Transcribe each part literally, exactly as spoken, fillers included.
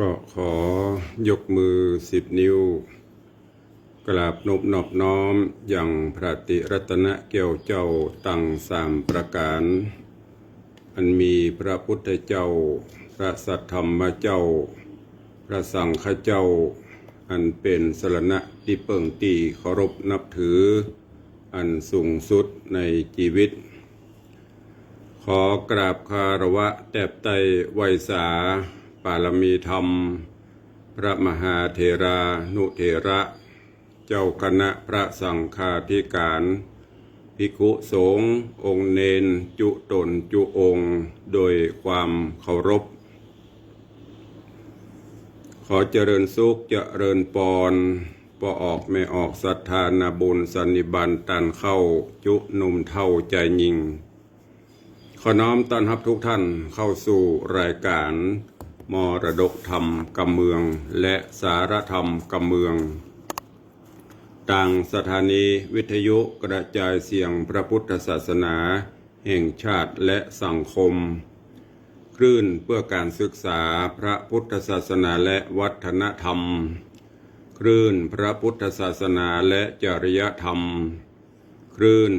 ก็ขอยกมือสิบนิ้ว กราบนบนอบน้อมยังพระติรัตนแก้วเจ้าตังสามประก๋าน อันมีพระพุทธเจ้า พระสัทธรรมเจ้า พระสังฆเจ้า อันเป๋นสรณะตี้เปิ้งตี้เคารพนับถือ อันสูงสุดในจีวิต ขอกราบคารวะแตบไต้ไหว้สาปารมีธรรม พระมหาเถรานุเถระ เจ้าคณะพระสังฆาธิก๋าน ภิกขุสงฆ์องค์เณรจุต๋นจุองค์ โดยความเคารพ ขอเจริญสุขเจริญปอน ป้อออกแม่ออกศรัทธานาบุญสันนิบาตต้านเข้า จุหนุ่มเฒ่าจายญิง ขอน้อมต้อนฮับทุกท่านเข้าสู่รายก๋านมรดกธรรมกำเมือง และสารธรรมกำเมือง ตางสถานีวิทยุกระจายเสียงพระพุทธศาสนาแห่งชาติและสังคม คลื่นเพื่อการศึกษาพระพุทธศาสนาและวัฒนธรรม คลื่นพระพุทธศาสนาและจริยธรรม คลื่น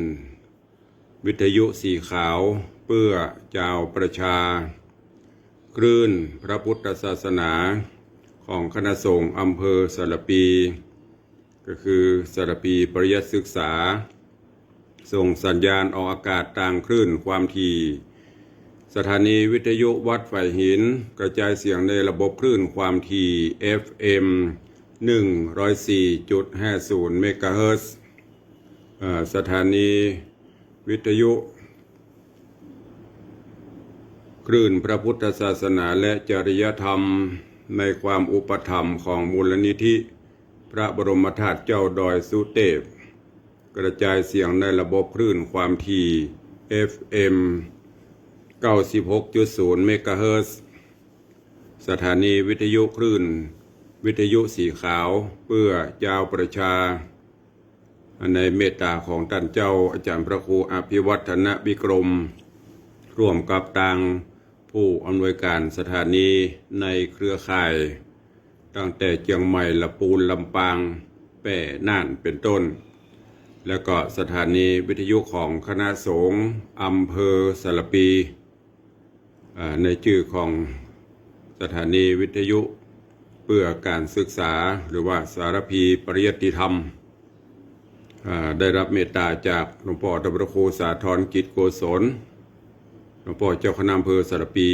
วิทยุสีขาวเพื่อจาวประชา คลื่นพระพุทธศาสนาของคณะสงฆ์อำเภอสารภี ก็คือสารภีปริยัติศึกษา ส่งสัญญาณออกอากาศตางคลื่นความถี่ สถานีวิทยุวัดฝายหิน กระจายเสียงในระบบคลื่นความถี่ เอฟเอ็ม หนึ่งร้อยสี่จุดห้าศูนย์ เมกะเฮิรตซ์ เอ่อ สถานีวิทยุ คลื่นพระพุทธศาสนาและจริยธรรม ในความอุปถัมภ์ของมูลนิธิพระบรมธาตุเจ้าดอยสุเตพ กระจายเสียงในระบบคลื่นความถี่ เอฟเอ็ม เก้าสิบหกจุดศูนย์ เมกะเฮิรตซ์ สถานีวิทยุคลื่นวิทยุสีขาวเพื่อจาวประชา ในเมตตาของต้านเจ้าอาจ๋ารย์พระครูอภิวัฒนวิกรม ร่วมกับตางผู้อำนวยก๋านสถานีในเครือข่าย ตั้งแต่เจียงใหม่ ละปูน ลำปาง แป้ น่าน เป๋นต้น แล้วก็สถานีวิทยุของคณะสงฆ์อำเภอสารภี อ่า ในจื้อของสถานีวิทยุเพื่อการศึกษา หรือว่าสารภีปริยัติธรรม อ่า ได้รับเมตตาจากหลวงป้อต้านพระครูสาธรกิจโกศล หลวงป้อเจ้าคณะอำเภอสารภี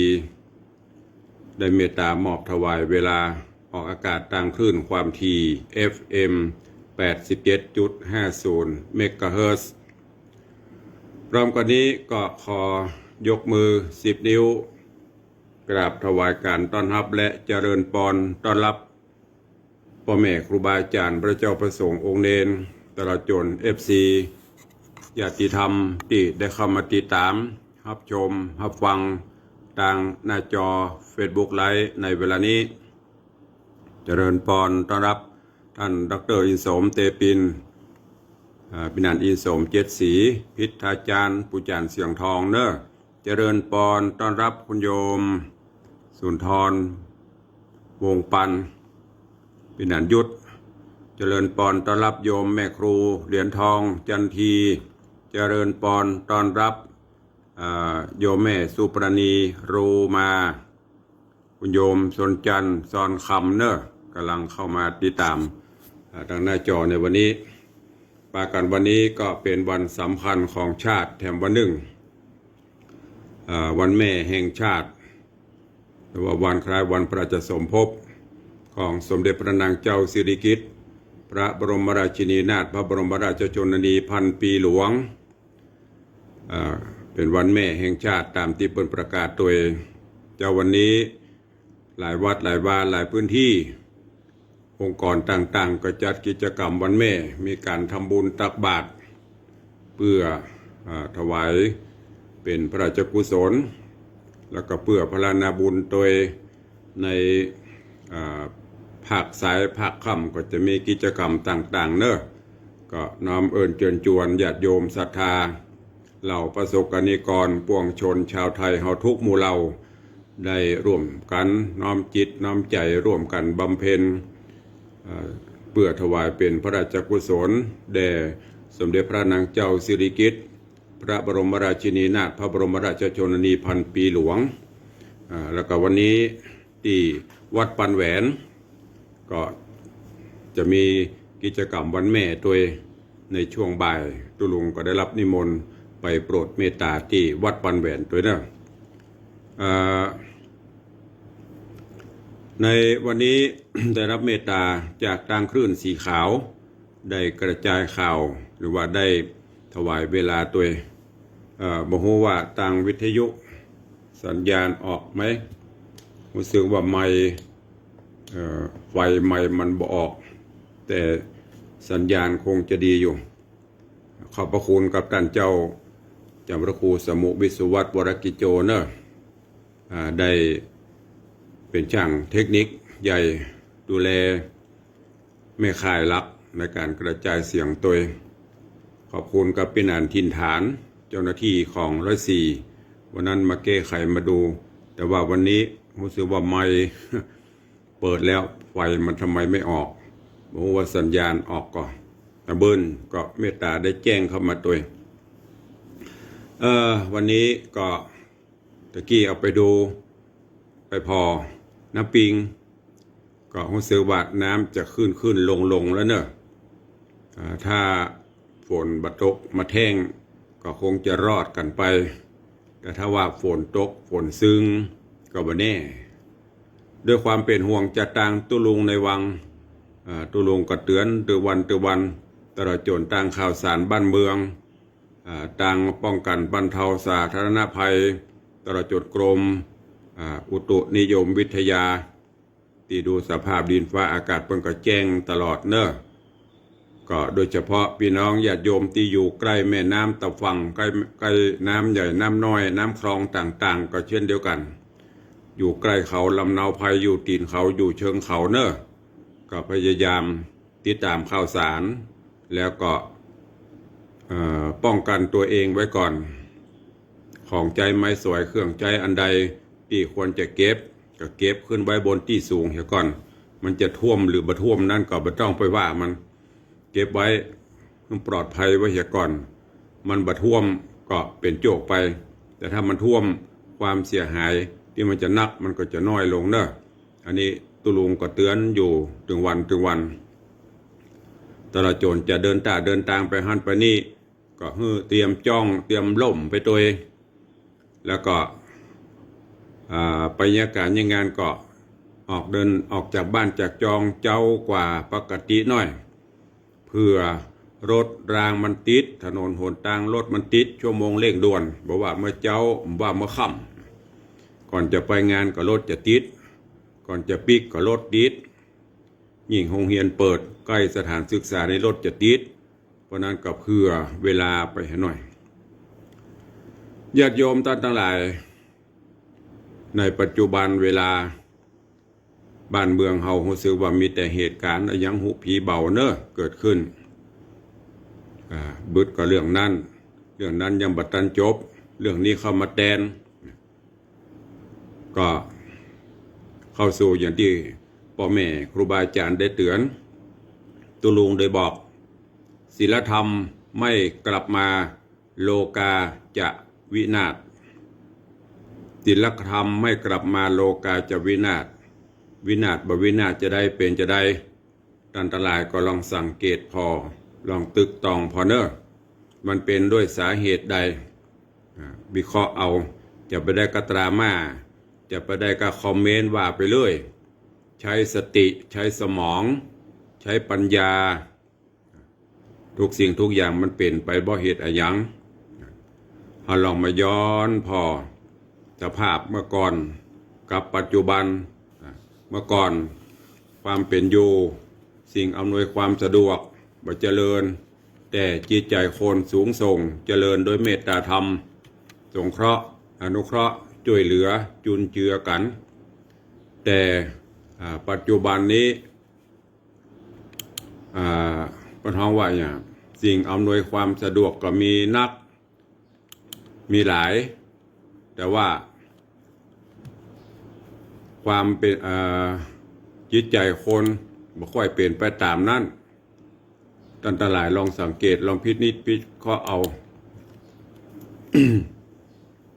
ได้เมตตามอบถวายเวลาออกอากาศตางคลื่นความถี่ เอฟเอ็ม แปดสิบเจ็ดจุดห้าศูนย์ เมกะเฮิรตซ์ พร้อมกั๋นนี้ก็ขอยกมือสิบนิ้ว กราบถวายก๋านต้อนฮับและเจริญปอนต้อนฮับ ป้อแม่ครูบาอาจ๋ารย์ พระเจ้าพระสงฆ์องค์เณร ตลอดจ๋น เอฟซี ญาติธรรมตี้ได้เข้ามาติดต๋าม ฮับชม ฮับฟังตางหน้าจอเฟซบุ๊กไลฟ์ในเวลานี้ เจริญปอนต้อนฮับต้านด็อกเตอร์อินสม เตปิน อ่า ปี้หนานอินสม เจ็ดสี พิทธาจ๋ารย์ ปู่จ๋ารย์เสียงทองเนาะ เจริญปอนต้อนฮับคุณโยมสุนทร วงศ์ปัน ปี้หนานยุทธ เจริญปอนต้อนฮับโยมแม่ครูเหรียญทอง จันที เจริญปอนต้อนฮับ อ่า โยมแม่สุปราณี โรมา คุณโยมสนจันทร์ ซอนคำเนาะ ก่ำลังเข้ามาติดต๋าม อ่า ตางหน้าจอในวันนี้ ปากั๋นวันนี้ก็เป๋นวันสำคัญของชาติแถมวันนึ่ง อ่า วันแม่แห่งชาติ หรือว่าวันคล้ายวันพระราชสมภพของสมเด็จพระนางเจ้าสิริกิติ์ พระบรมราชินีนาถ พระบรมราชชนนีพันปีหลวง อ่า เป๋นวันแม่แห่งชาติต๋ามตี้เปิ้นประกาศตวย เจ้าวันนี้หลายวัดหลายวาหลายพื้นตี้ องค์กรต่างๆ ก็จัดกิจกรรมวันแม่ มีก๋านทำบุญตักบาตร เปื้อ อ่า ถวายเป๋นพระราชกุศล แล้วก็เปื้อพรรณนาบุญตวย ใน อ่า ภาคสายภาคค่ำก็จะมีกิจกรรมต่างๆ เนาะ ก็น้อมเอิ้นเจิญจวนญาติโยมศรัทธา เหล่าประสบกรณิกร ปวงชนชาวไทยเฮากู้หมู่เหล่า ได้ร่วมกั๋นน้อมจิตน้อมใจ๋ร่วมกั๋นบำเพ็ญ เอ่อ เปื้อถวายเป๋นพระราชกุศลแด่สมเด็จพระนางเจ้าสิริกิติ์ พระบรมราชินีนาถ พระบรมราชชนนีพันปีหลวง อ่า แล้วก็วันนี้ตี้วัดปันแหวน ก็จะมีกิจกรรมวันแม่ตวย ในช่วงบ่าย ตุ๊ลุงก็ได้รับนิมนต์ไปโปรดเมตตาตี้วัดปันแหวนตวยเนาะ อ่า ในวันนี้ ได้รับเมตตาจากตางคลื่นสีขาว ได้กระจายข่าว หรือว่าได้ถวายเวลาตวย เอ่อ บ่ฮู้ว่าตางวิทยุสัญญาณออกไหม ฮู้สึกว่าไมค์ เอ่อ ไฟไมค์มันบ่ออก แต่สัญญาณคงจะดีอยู่ ขอบพระคุณกับต้านเจ้า เจ้าพระครูสมุห์ วิศวัฒน์ วรกิจโจเนาะ อ่า ได้เป๋นจ้างเทคนิคใหญ่ดูแลแม่ข่ายหลักในก๋านกระจายเสียงตวย ขอบคุณกับปี้หนานถิ่นฐาน เจ้าหน้าตี้ของร้อยสี่ วันนั้นมาแก้ไขมาดู แต่ว่าวันนี้ฮู้สึกว่าไมค์ เปิดแล้วไฟมันทำไมไม่ออก บ่ฮู้ว่าสัญญาณออกก่อ ตะเบิ่นก็เมตตาได้แจ้งเข้ามาตวย เอ่อ วันนี้ก็ตะกี้เอาไปดู ไปผ่อน้ำปิง ก็ฮู้สึกว่าน้ำจะขึ้นๆ ลงๆ แล้วเนาะ อ่า ถ้าฝนบ่ตกมาแท่ง ก็คงจะรอดกั๋นไป แต่ถ้าว่าฝนตกฝนซึงก็บ่แน่ ด้วยความเป๋นห่วงจาตางตุ๊ลุงในวัง อ่า ตุ๊ลุงก็เตื๋อนตึงวันตึงวัน ตลอดจ๋นตางข่าวสารบ้านเมือง อ่า ตางป้องกั๋นบรรเทาสาธารณภัย ตลอดจ๋นกรม อ่า อุตุนิยมวิทยา ตี้ดูสภาพดินฟ้าอากาศเปิ้นก็แจ้งตลอดเนาะ ก็โดยเฉพาะปี้น้องญาติโยมตี้อยู่ใก้แม่น้ำตะฝั่ง ใก้ ใก้น้ำใหญ่น้ำน้อย น้ำคลองต่างๆ ก็เช่นเดียวกั๋น อยู่ใก้เขาลำเนาไพร อยู่ตี๋นเขา อยู่เชิงเขาเนาะ ก็พยายามติดต๋ามข่าวสาร แล้วก็ เอ่อ ป้องกั๋นตั๋วเองไว้ก่อน ของใจ๊ไม้สอยเครื่องใจ๊อันใดตี้ควรจะเก็บ ก็เก็บขึ้นไว้บนตี้สูงเหียก่อน มันจะท่วมหรือบ่ท่วมนั้นก็บ่ต้องไปว่ามัน เก็บไว้หื้อปลอดภัยไว้เหียก่อน มันบ่ท่วมก็เป๋นโจ๊กไป แต่ถ้ามันท่วม ความเสียหายตี้มันจะนักมันก็จะน้อยลงเนาะ อันนี้ตุ๊ลุงก็เตื๋อนอยู่ตึงวันตึงวัน ตลอดจ๋นจะเดินต้าเดินตางไปหั้นไปนี่ ก็หื้อเตรียมจ๊องเตรียมฮ่มไปตวย แล้วก็ อ่า ไปเยียะก๋านเยียะงานก็ออกเดิน ออกจากบ้านจากจองเจ๊ากว่าปกติหน้อย เผื่อรถรางมันติด ถนนหนตางรถมันติด ชั่วโมงเร่งด่วน บ่ว่าเมื่อเจ๊า บ่ว่าเมื่อค่ำ ก่อนจะไปงานก็รถจะติด ก่อนจะปิ๊กก็รถติด ยิ่งโฮงเฮียนเปิดใก้สถานศึกษานี่รถจะติด เพราะนั้นก็เผื่อเวลาไปหื้อหน้อย ญาติโยมต้านตังหลาย ในปัจจุบันเวลา บ้านเมืองเฮาฮู้สึกว่ามีแต่เหตุก๋ารณ์อะหยังฮู้ผีเบาเนาะเกิดขึ้น อ่า บึดก็เรื่องนั้น เรื่องนั้นยังบ่ตันจบ เรื่องนี้เข้ามาแตน ก็เข้าสู่อย่างตี้ป้อแม่ครูบาอาจ๋ารย์ได้เตื๋อน ตุ๊ลุงได้บอก ศีลธรรมไม่กลับมา โลกาจะวินาศ ศีลธรรมไม่กลับมา โลกาจะวินาศ วินาศบ่วินาศจะใดเป๋นจะใด ต้านตังหลายก็ลองสังเกตผ่อ ลองตึกตองผ่อเนาะ มันเป๋นด้วยสาเหตุใด อ่า วิเคราะห์เอา จะไปได้กาดราม่า จะไปได้กาคอมเมนต์ว่าไปเรื่อย ใจ๊สติ ใจ๊สมอง ใจ๊ปัญญา ทุกสิ่งทุกอย่างมันเป๋นไปเพราะเหตุอะหยัง เฮาลองมาย้อนผ่อสภาพเมื่อก่อนกับปัจจุบัน เมื่อก่อนความเป๋นอยู่ สิ่งอำนวยความสะดวกบ่เจริญ แต่จิตใจ๋คนสูงส่ง เจริญด้วยเมตตาธรรม สงเคราะห์ อนุเคราะห์ จ้วยเหลือ จุนเจือกั๋น แต่ อ่า ปัจจุบันนี้ อ่า เปิ้นฮ้องว่าอะหยัง สิ่งอำนวยความสะดวกก็มีนัก มีหลาย แต่ว่า ความเป๋น เอ่อ จิตใจ๋คนบ่ค่อยเป๋นไปต๋ามนั้น ต้านตังหลายลองสังเกต ลองพินิจพิเคราะห์เอา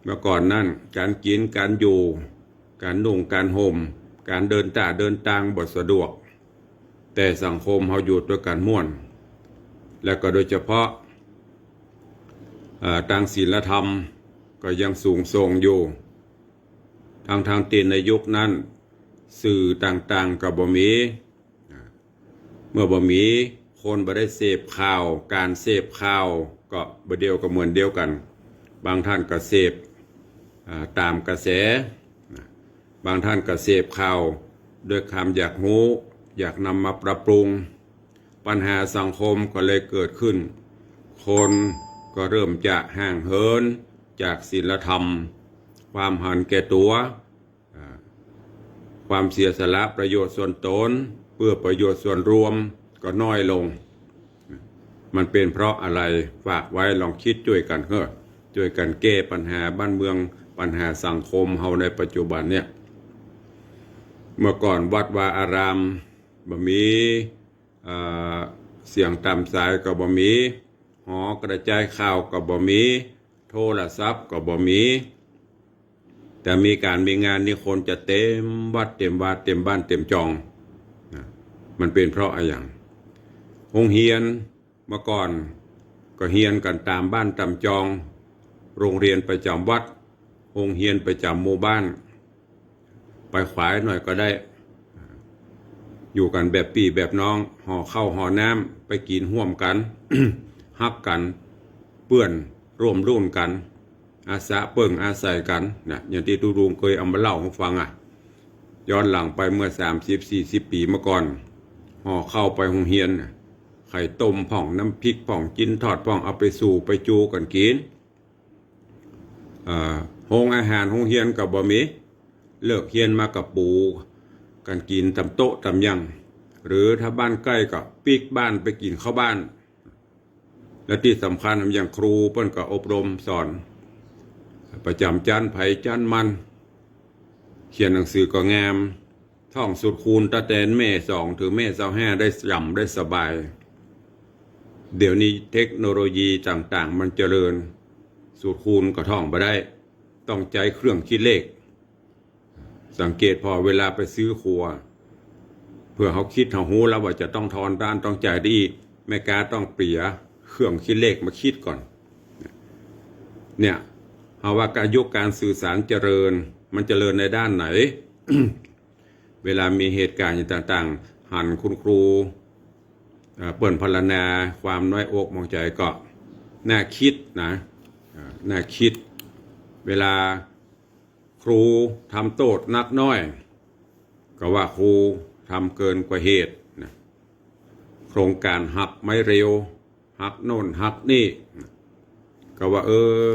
เมื่อก่อนนั้น ก๋านกิ๋น ก๋านอยู่ ก๋านนุ่ง ก๋านห่ม ก๋านเดินต้าเดินตางบ่สะดวก แต่สังคมเฮาอยู่ตวยกั๋นม่วน และก็โดยเฉพาะ เอ่อ ตางศีลธรรมก็ยังสูงส่งอยู่ ตังๆ ตี้ในยุคนั้น สื่อต่างๆ ก็บ่มี เมื่อบ่มี คนบ่ได้เสพข่าว ก๋านเสพข่าวก็บ่าเดี่ยวก็เหมือนเดียวกั๋น บางต้านก็เสพ อ่า ต๋ามกระแส บางต้านก็เสพข่าวด้วยความอยากฮู้ อยากนำมาปรับปรุง ปัญหาสังคมก็เลยเกิดขึ้น คนก็เริ่มจะห่างเหินจากศีลธรรม ความหันแก่ตั๋ว อ่า ความเสียสละประโยชน์ส่วนต๋น เปื้อประโยชน์ส่วนรวมก็น้อยลง มันเป๋นเพราะอะไร ฝากไว้ลองกึ๊ดจ้วยกั๋นเฮ้อ จ้วยกั๋นแก้ปัญหาบ้านเมือง ปัญหาสังคมเฮาในปัจจุบันเนี่ย เมื่อก่อนวัดวาอารามบ่มี เอ่อ เสียงต๋ามสายก็บ่มี หอกระจายข่าวก็บ่มี โทรศัพท์ก็บ่มี แต่มีก๋านมีงานนี่คนจะเต็มวัดเต็มวา เต็มบ้านเต็มจอง นะ มันเป๋นเพราะอะหยัง โฮงเฮียนเมื่อก่อนก็เฮียนกั๋นต๋ามบ้านต๋ามจอง โฮงเฮียนประจ๋ำวัด โฮงเฮียนประจ๋ำหมู่บ้าน ไปขวายหน่อยก็ได้ อยู่กั๋นแบบปี้แบบน้อง ห่อข้าวห่อน้ำ ไปกิ๋นฮ่วมกั๋น ฮักกั๋น เปื้อนร่วมรุ่นกั๋น อาสาเปิ้งอาศัยกั๋นนะ อย่างตี้ตุ๊ลุงเกยเอามาเล่าหื้อฟังอะ ย้อนหลังไปเมื่อสามสิบสี่สิบปี๋เมื่อก่อน ห่อข้าวไปโฮงเฮียนน่ะ ไข่ต้มพ่อง น้ำพริกพ่อง จิ๊นทอดพ่อง เอาไปสู่ไปจูกั๋นกิ๋น เอ่อ โฮงอาหารโฮงเฮียนก็บ่มี เลิกเฮียนมาก็ปู๋กั๋นกิ๋นต๋ามโต๊ะต๋ามหยัง หรือถ้าบ้านใก้ก็ปิ๊กบ้านไปกิ๋นข้าวบ้าน และตี้สำคัญอย่างครูเปิ้นก็อบรมสอน ประจ๋ำจั๊นใผจั๊นมัน เขียนหนังสือก็งาม ท่องสูตรคูณตั้งแต่แม่สองเถิงแม่ซาวห้าได้จ๋ำได้สบาย เดี๋ยวนี้เทคโนโลยีต่างๆ มันเจริญ สูตรคูณก็ท่องบ่ได้ ต้องใจ๊เครื่องกึ๊ดเลข สังเกตผ่อเวลาไปซื้อครัว เปื้อเฮากึ๊ดเฮาฮู้แล้วว่าจะต้องทอนเต้าอั้นต้องจ่ายเต้าอี้ แม่ก๊าต้องเปียเครื่องกึ๊ดเลขมากึ๊ดก่อน เนี่ย เฮาว่าก๋านยุคก๋านสื่อสารเจริญ มันเจริญในด้านไหน เวลามีเหตุก๋ารณ์อย่างต่างๆ หันคุณครู เอ่อ เปิ้นพรรณนาความน้อยอกหมองใจ๋ก็น่ากึ๊ดนะ เอ่อ น่ากึ๊ด เวลาครูทำโต้ษนักน้อย ก็ว่าครูทำเกินกว่าเหตุนะ โครงก๋ารหักไม้เรียว หักโน่นหักนี่ ก็ว่า เออ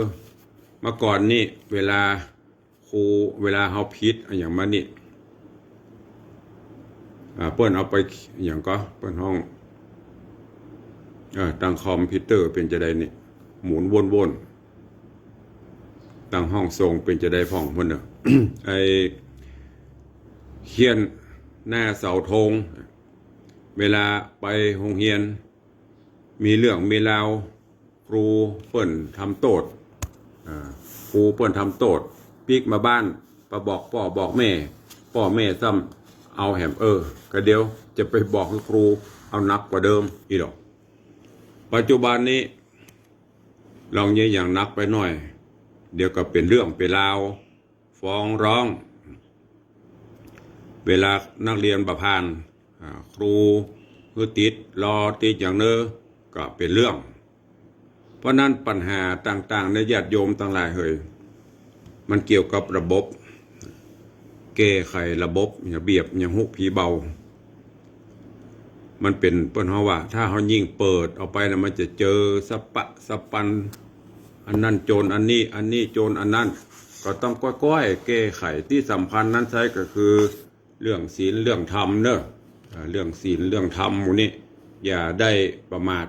เมื่อก่อนนี่เวลาครู เวลาเฮาผิดอะหยังมานี่ อ่า เปิ้นเอาไปอะหยังก่อ เปิ้นฮ้อง เออ ตางคอมพิวเตอร์เป๋นจาใดนี่ หมุนว่นๆ ตางห้องส่งเป๋นจาใดพ่องเปิ้นเน่อ ไอ้เขียนหน้าเสาธง เวลาไปโฮงเฮียน มีเรื่องมีราว ครูเปิ้นทำโต้ษ อ่า ครูเปิ้นทำโต้ษ ปิ๊กมาบ้าน ไปบอกป้อบอกแม่ ป้อแม่ซ้ำเอาแหม เออ ก็เดี๋ยวจะไปบอกครู เอาหนักกว่าเดิมอีกดอก ปัจจุบันนี้ ลองเยียะอย่างหนักไปหน่อย เดี๋ยวก็เป๋นเรื่องเป๋นราว ฟ้องร้อง เวลานักเรียนบ่ผ่าน อ่า ครูหื้อติด ลอติดอย่างเน้อ ก็เป๋นเรื่อง เพราะนั้นปัญหาต่างๆ ในญาติโยมตังหลายเหย มันเกี่ยวกับระบบ แก้ไขระบบ ระเบียบ อย่างฮู้ผีเบา มันเป๋น เปิ้นฮ้องว่า ถ้าเฮายิ่งเปิดออกไปนะ มันจะเจอสะปะสะปัน อันนั้นโจรอันนี้ อันนี้โจรอันนั้น ก็ต้องก้อยๆ แก้ไข ตี้สำคัญนั้นใช้ก็คือ เรื่องศีลเรื่องธรรมเน้อ อ่า เรื่องศีลเรื่องธรรมหมู่นี้ อย่าได้ประมาท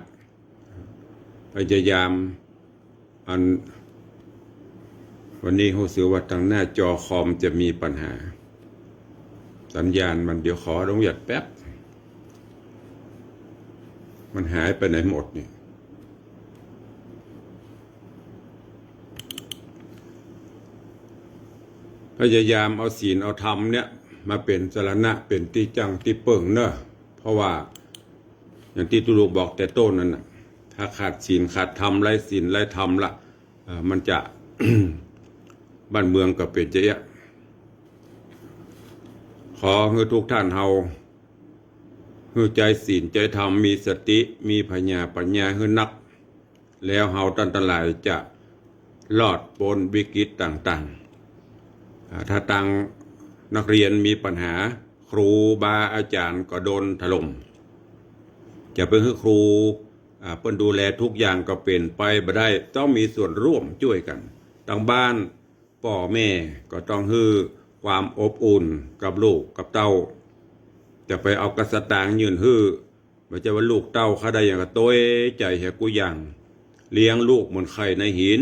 พยายาม อัน วันนี้ฮู้สึกว่าตางหน้าจอคอมจะมีปัญหา สัญญาณมัน เดี๋ยวขออนุญาตแป๊บ มันหายไปไหนหมดเนี่ย พยายามเอาศีลเอาธรรมเนี่ย มาเป๋นสรณะ เป๋นตี้จั้งตี้เปิ้งเนอะ เพราะว่า อย่างตี้ตุ๊ลุงบอกแต่ต้นนั่นน่ะ ถ้าขาดศีลขาดธรรม ไร้ศีลไร้ธรรมละ เอ่อ มันจะ บ้านเมืองก็เป๋นจะเอี้ยะ ขอหื้อทุกท่านเฮา หื้อใจ๊ศีลใจ๊ธรรม มีสติ มีผญาปัญญาหื้อนัก แล้วเฮาต้านตังหลายจะรอดป๊นวิกฤตต่างๆ อ่า ถ้าตังนักเรียนมีปัญหา ครูบาอาจ๋ารย์ก็โดนถล่ม จะไปหื้อครู อ่า เปิ้นดูแลทุกอย่างก็เป๋นไปบ่ได้ ต้องมีส่วนร่วมจ้วยกั๋น ตังบ้าน ป้อแม่ก็ต้องหื้อความอบอุ่นกับลูกกับเต้า จะไปเอาก้าสตางค์ยื่นหื้อ บ่ใจ้ว่าลูกเต้าข้าได้หยังก็ตวยใจ๋เหียกู้อย่าง เลี้ยงลูกเหมือนไข่ในหิน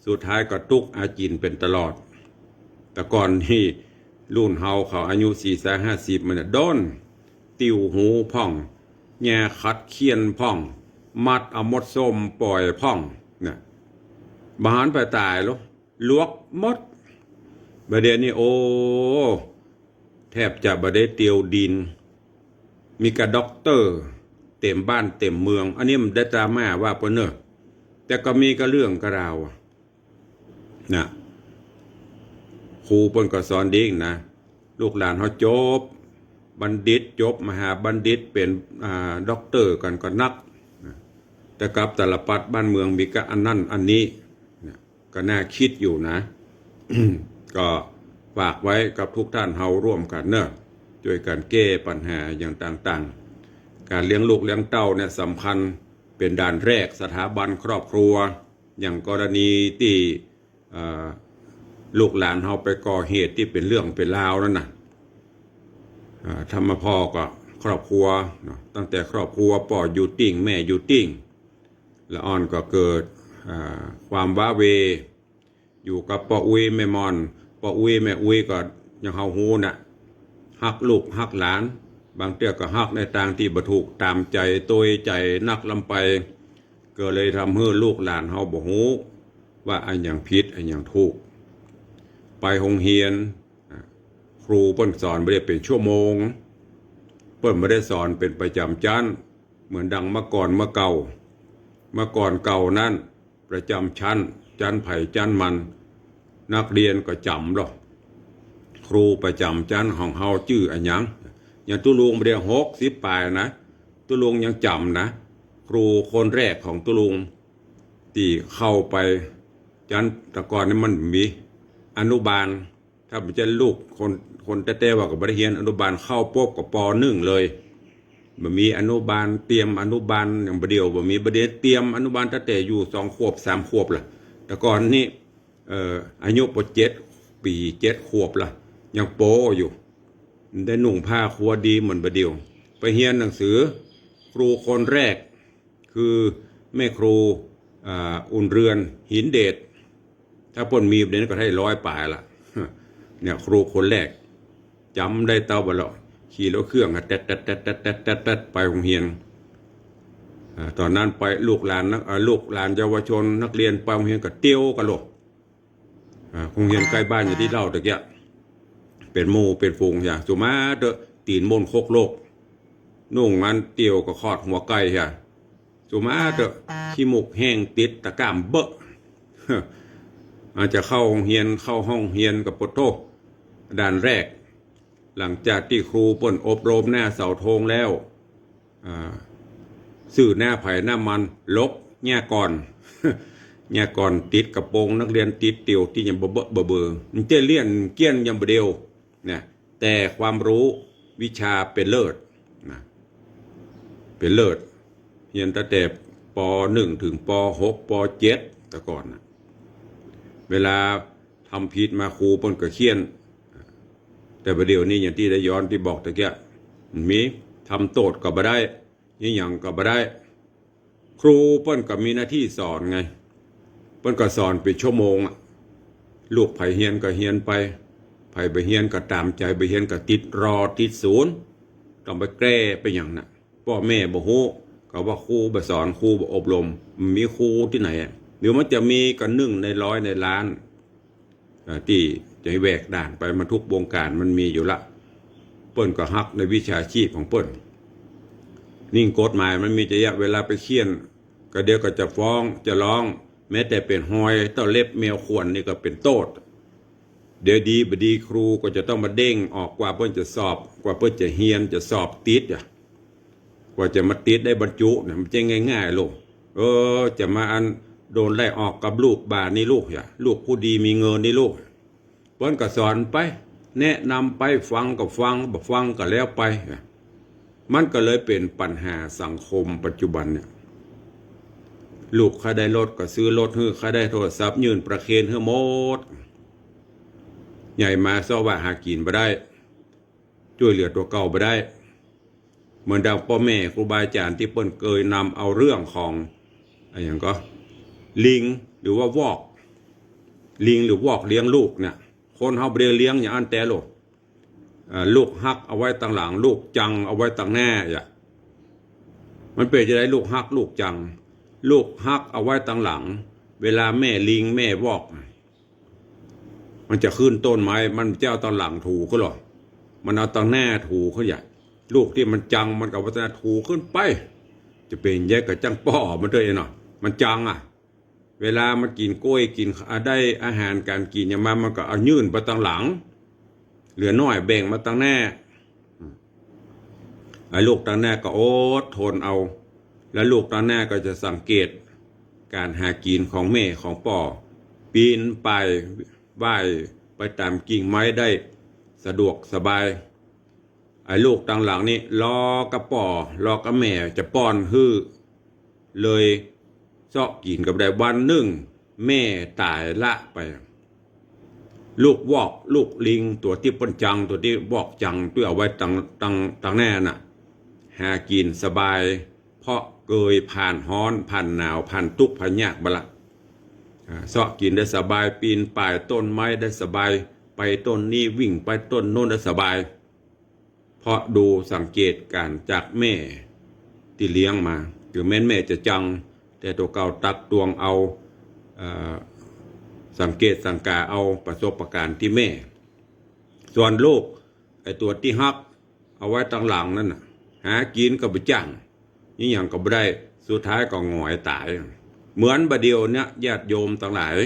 สุดท้ายก็ตุ๊กข์อาจิณเป๋นตลอด แต่ก่อนนี่รุ่นเฮาเขาอายุสี่สิบห้าสิบมาเนี่ย โดน ติ้วหูพ่อง แหย่ขัดเฆี่ยนพ่อง มัดเอามดส้มป่อยพ่อง เนี่ย บ่หันไปต๋ายลอ หลวกหมด บ่าเดี่ยวนี้ โอ้ แทบจะบ่ได้เตียวดิน มีก้าด็อกเตอร์ เต๋มบ้านเต๋มเมือง อันนี้มันได้ดราม่าว่าเปิ้นเนอะ แต่ก็มีก้าเรื่องก้าราวอะ น่ะ ครูเปิ้นก็สอนดีนะ ลูกหลานเฮาจบบัณฑิต จบมหาบัณฑิต เป๋น อ่า ด็อกเตอร์กั๋นก็นัก นะ แต่กลับตาลปัตรบ้านเมืองมีก้าอันนั้นอันนี้ นะ ก็น่าคิดอยู่นะ ก็ฝากไว้กับทุกท่านเฮาร่วมกั๋นเนอะ จ้วยกั๋นแก้ปัญหาอย่างต่างๆ ก๋านเลี้ยงลูกเลี้ยงเต้าเนี่ยสำคัญ เป๋นด่านแรก สถาบันครอบครัว อย่างกรณีตี้ เอ่อ ลูกหลานเฮาไปก่อเหตุตี้เป๋นเรื่องเป๋นราวนั่นน่ะ อ่า ธรรมะพ่อก็ครอบครัวเนาะ ตั้งแต่ครอบครัวป้ออยู่ติ๊ง แม่อยู่ติ๊ง ละอ่อนก็เกิด อ่า ความว้าเหว่ อยู่กับป้ออุ๊ยแม่มอน ป้ออุ๊ยแม่อุ๊ยก็อย่างเฮาฮู้น่ะ ฮักลูกฮักหลาน บางเตื้อก็ฮักในตางตี้บ่ถูกต๋ามใจ๋ ตวยใจ๋นักล้ำไป ก็เลยทำหื้อลูกหลานเฮาบ่ฮู้ว่าอะหยังผิดอะหยังถูก ไปโฮงเฮียน อ่า ครูเปิ้นสอนบ่ได้เป๋นชั่วโมง เปิ้นบ่ได้สอนเป๋นประจ๋ำจั๊น เหมือนดังเมื่อก่อนเมื่อเก่า เมื่อก่อนเก่านั้น ประจ๋ำจั๊น จั๊นใผจั๊นมัน นักเรียนก็จ๋ำลอ ครูประจ๋ำจั๊นของเฮาจื้ออะหยัง อย่างตุ๊ลุงบ่าเดี่ยวหกสิบป๋ายนะ ตุ๊ลุงยังจ๋ำนะ ครูคนแรกของตุ๊ลุง ตี้เข้าไปจั๊น แต่ก่อนนี่มันมีอนุบาล ถ้าบ่ใจ้ลูกคน คนแต๊ๆ ว่าก็บ่ได้เฮียนอนุบาล เข้าปุ๊บก็ ป.หนึ่ง เลย บ่มีอนุบาลเตรียม อนุบาลอย่างบ่าเดี่ยว บ่มี บ่าเดี่ยวเตรียมอนุบาลตั้งแต่อยู่สองขวบสามขวบละ แต่ก่อนนี่ เอ่อ อายุปอเจ็ดปี๋ เจ็ดขวบละ ยังโป๊อยู่ ได้นุ่งผ้าครัวดีเหมือนบ่าเดี่ยว ไปเฮียนหนังสือ ครูคนแรก คือแม่ครู อ่า อุ่นเรือน หินเดช ถ้าเปิ้นมีบ่าเดี่ยวนี้ก็ได้ร้อยป๋ายละ เนี่ย ครูคนแรก จ๋ำได้เต้าบ่าเดี่ยว ขี่รถเครื่องอะ แต๊ดๆๆๆๆ ไปโฮงเฮียน อ่า ต๋อนนั้นไปลูกหลานนะ อ่า ลูกหลานเยาวชนนักเรียนไปโฮงเฮียนก็เตียวกั๋นลอ อ่า โฮงเฮียนใก้บ้านอย่างตี้เล่าตะเกียะ เป๋นหมู่เป๋นฝูงอย่าง สุมาเต๊อะ ตี๋นม่นคกโลก นุ่งอันเตียวก็ขอดหัวไก่เหีย สุมาเต๊อะ ขี้มูกแห้งติดตะก้ามเบอะ อาจจะเข้าโฮงเฮียน เข้าห้องเฮียนก็ปะโธ่ ด่านแรก หลังจากตี้ครูเปิ้นอบรมหน้าเสาธงแล้ว อ่า ซื่อหน้าใผหน้ามัน หลบ เยียะก่อน เยียะก่อน ติดกระโปรงนักเรียน ติดเตี่ยวตี้ยังเบอะเบอะเบอเบอ มันจะเลี่ยนเกี้ยนยังบ่าเดี่ยว เนี่ย แต่ความรู้วิชาเป๋นเลิศนะ เป๋นเลิศ เฮียนตั้งแต่ ป.หนึ่ง เถิง ป.หก ป.เจ็ด แต่ก่อนน่ะ เวลาทำผิดมาครูเปิ้นก็เฆี่ยน แต่บ่าเดี่ยวนี้อย่างตี้ได้ย้อนตี้บอกตะเกียะ มี ทำโต้ษก็บ่ได้ อะหยังก็บ่ได้ ครูเปิ้นก็มีหน้าตี้สอนไง เปิ้นก็สอนเป๋นชั่วโมงอะ ลูกใผเฮียนก็เฮียนไป ผบ่เฮียนก็ต๋ามใจ๋ บ่เฮียนก็ติดรอติดศูนย์ ต้องไปแก้ไปหยังน่ะ ป้อแม่บ่ฮู้ ก็ว่าครูบ่สอน ครูบ่อบรม มันมีครูตี้ไหนอะ หรือมันจะมีก็นึ่งในร้อยในล้าน เอ่อ ตี้จะแหวกด่านไป มันทุกวงก๋านมันมีอยู่ละ เปิ้นก็ฮักในวิชาชีพของเปิ้น ยิ่งกฎหมายมันมีจะเยียะ เวลาไปเฆี่ยน ก็เดี๋ยวก็จะฟ้องจะร้อง แม้แต่เป๋นฮอยเต้าเล็บแมวข่วนนี่ก็เป๋นโต้ษ เดี๋ยวดีบ่ดีครูก็จะต้องมาเด้งออก กว่าเปิ้นจะสอบ กว่าเปิ้นจะเฮียนจะสอบติดอะ กว่าจะมาติดได้บรรจุเนี่ย มันจะง่ายๆ โลก เออ จะมาอันโดนไล่ออกกับลูกบ่านี่ลูกอะ ลูกผู้ดีมีเงินนี่ลูก เปิ้นก็สอนไป แนะนำไป ฟังก็ฟัง บ่ฟังก็แล้วไป มันก็เลยเป๋นปัญหาสังคมปัจจุบันเนี่ย ลูกใค่ได้รถก็ซื้อรถหื้อ ใค่ได้โทรศัพท์ยื่นประเคนหื้อหมด ใหญ่มาเซาะว่าหากิ๋นบ่ได้ จ้วยเหลือตั๋วเก่าบ่ได้ เหมือนดังป้อแม่ครูบาอาจ๋ารย์ตี้เปิ้นเกยนำเอาเรื่องของ อะหยังก็ ลิงหรือว่าวอก ลิงหรือวอกเลี้ยงลูกเนี่ย คนเฮาบ่ได้เลี้ยงอย่างอั้นแต๊โลก เอ่อ ลูกฮักเอาไว้ตังหลัง ลูกจังเอาไว้ตังหน้าอะ มันเป๋นจะได๋ลูกฮักลูกจัง ลูกฮักเอาไว้ตังหลัง เวลาแม่ลิงแม่วอก มันจะขึ้นต้นไม้ มันจะเอาตังหลังถูขึ้นหรอ มันเอาตังหน้าถูขึ้นอย่า ลูกตี้มันจังมันก็เอาตังหน้าถูขึ้นไป จะเป๋นใหญ่ก็จังป้อมันเต๊อะเนาะ มันจังอะ เวลามันกิ๋นก้วยกิ๋น อ่า ได้อาหารก๋านกิ๋นหยังมา มันก็เอายื่นไปตังหลัง เหลือน้อยแบ่งมาตังหน้า ไอ้ลูกตังหน้าก็อดทนเอา แล้วลูกตังหน้าก็จะสังเกตก๋านหากิ๋นของแม่ของป้อ ปีนป่ายว่ายไปต๋ามกิ่งไม้ได้สะดวกสบาย ไอ้ลูกตังหลังนี่รอกับป้อ รอกับแม่จะป้อนหื้อ เลยเซาะกิ๋นก็บ่ได้ วันนึ่งแม่ต๋ายละไป ลูกวอก ลูกลิง ตั๋วตี้เปิ้นจัง ตั๋วตี้วอกจัง ตี้เอาไว้ตัง ตัง ตังหน้าน่ะ หากิ๋นสบาย เพราะเกยผ่านฮ้อน ผ่านหนาว ผ่านตุ๊กข์ ผ่านยากมาละ อ่า เซาะกิ๋นได้สบาย ปีนป่ายต้นไม้ได้สบาย ไปต้นนี้วิ่งไปต้นโน้นได้สบาย เพราะดูสังเกตก๋านจากแม่ตี้เลี้ยงมา เถิงแม้นแม่จะจัง แต่ตั๋วเก่าตักตวงเอา เอ่อ สังเกตสังกาเอาประสบก๋ารณ์ตี้แม่ ส่วนลูก ไอ้ตั๋วตี้ฮัก เอาไว้ตังหลังนั่นน่ะ หากิ๋นก็บ่จ้าง อิหยังก็บ่ได้ สุดท้ายก็หงอยต๋าย เหมือนบ่าเดี่ยวเนี้ย ญาติโยมตังหลาย